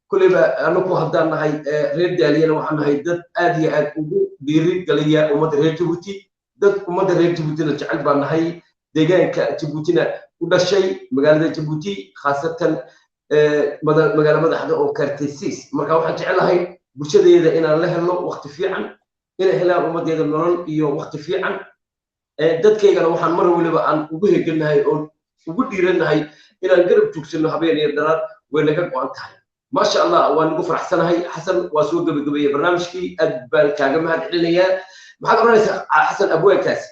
Kolleyba anagu haddaan nahay reer Daaliyana, waxaan nahay dad aad iyo aad ugu dhiiri galiya ummadda reer Jabuuti, dad ummadda reer Jabuutina jecel baan nahay, deegaanka Jabuutina u dhashay, magaalada Jabuuti khaasatan. magaalo madaxda oo kartisis. Marka waxaan jecelahay bulshadeeda inaan la helno waqti fiican, inay helaan ummadeeda nolol iyo waqti fiican. Dadkaygana waxaan mar waliba aan ugu hegelnahay oo ugu dhiiranahay inaan garab joogsanno habeen iyo dharaar, way naga go'an tahay. Maasha Allah, waan nagu faraxsanahay. Xasan waa soo gebagabeeyey barnaamijkii, aad baan kaaga mahad celinayaa. Maxaad odhanaysaa Xasan abwaankaas?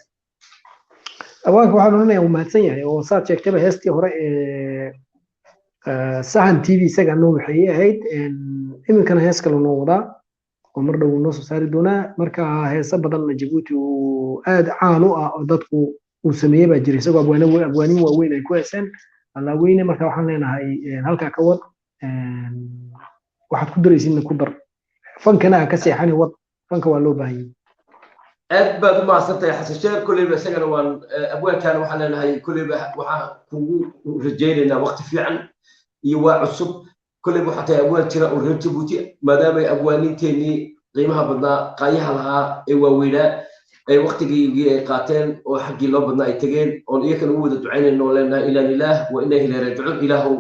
Abwaanka waxaan odhanayaa wuu mahadsan yahay, oo saad sheegtayba heestii hore ee Sahan TV isagaa noo waxeeyey ahayd. Iminkana hees kale noo wadaa oo mar dhow uu noo soo saari doonaa. Marka heese badanna Jabuuti uu aad caan u ah oo dadku uu sameeyey baa jira, isagoo abwaanin waaweyn ay ku heeseen Allaaweyne. Marka waxaan leenahay halkaa ka wad, waxaad ku daraysidna ku dar, fankana ha ka seexani, wad fanka, waa loo baahan yahay. Aad baad u mahadsantahay Xasan Sheer. Kolleyba isagana waan abwaankaana waxaan leenahay kolleyba waxaan kugu rajaynaynaa waqti fiican iyo waa cusub. Kolleyba waxaa tahay abwaan jira oo reer Jabuuti, maadaamay abwaaninteenii qiimaha badnaa, qaayaha lahaa ee waaweynaa ay waqtigiigii ay qaateen oo xaggii loo badnaa ay tegeen, oon iyakana ugu wada ducaynayno oo leenahay inaa lilaah wa inaa ilaahi raajicuun. Ilaahow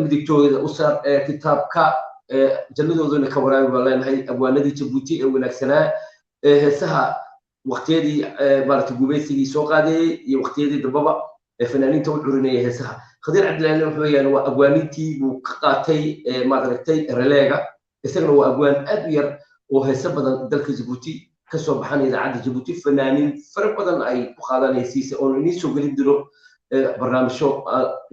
midigtooda u saar kitaabka, jannadoodana ka waraabi baan leenahay abwaanadii Jabuuti ee wanaagsanaa ee heesaha waqtiyadii maaragtay gumaysigii soo qaadeeyey iyo waqtiyadii dambaba ee fanaaniinta u curinayay heesaha. Khadiir Cabdillaahina wuxuu weeyaan waa abwaanintii buu ka qaatay maaragtay releega, isagana waa abwaan aad u yar oo heese badan dalka Jabuuti ka soo baxan, idaacadda Jabuuti fanaaniin fara badan ay ku qaadaan heesiisa, oon iniin soo gelin diro barnaamijyo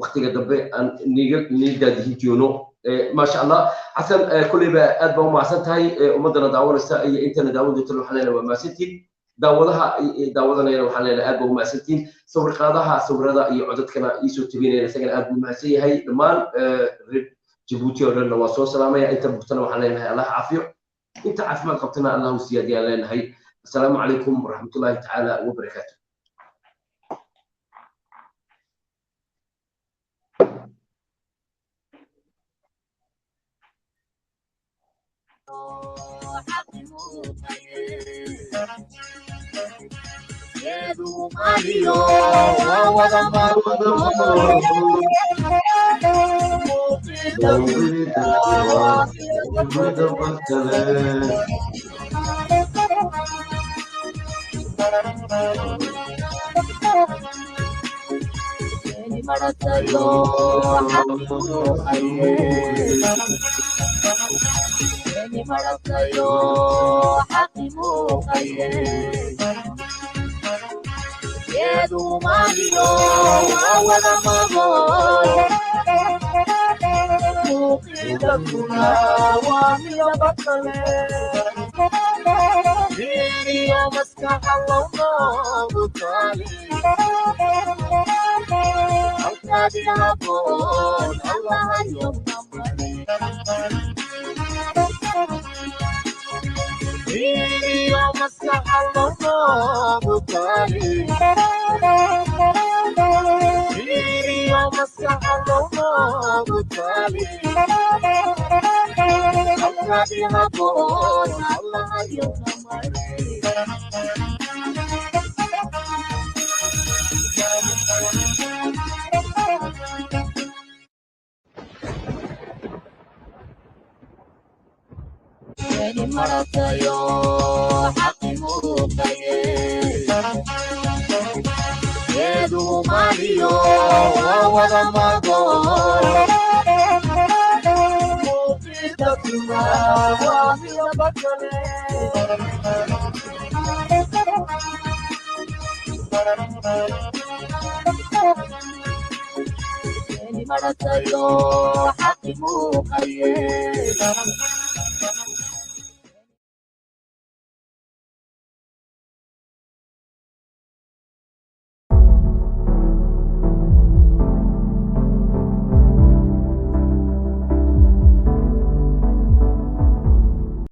waqtiga dambe aan niga nii daadihin doono. Maasha Allah, Xasan, kolleyba aad baa u mahadsan tahay. Ummaddana daawanaysa iyo intana daawan doonta waxaan leenahay waa mahadsantiin. Daawadaha daawadanayana waxaan leenahay aad baa u mahadsantiin. Sawir qaadaha sawirada iyo codadkana iisoo tebinayna isagana aad buu mahadsan yahay. Dhammaan reer Jabuuti oo dhanna waa soo salaamaya. Inta bugtana waxaan leenahay Allah caafiyo, inta caafimaad qabtana Allahu siyaadiyaan leenahay. Assalaamu calaykum waraxmatullaahi tacaala wabarakaatu.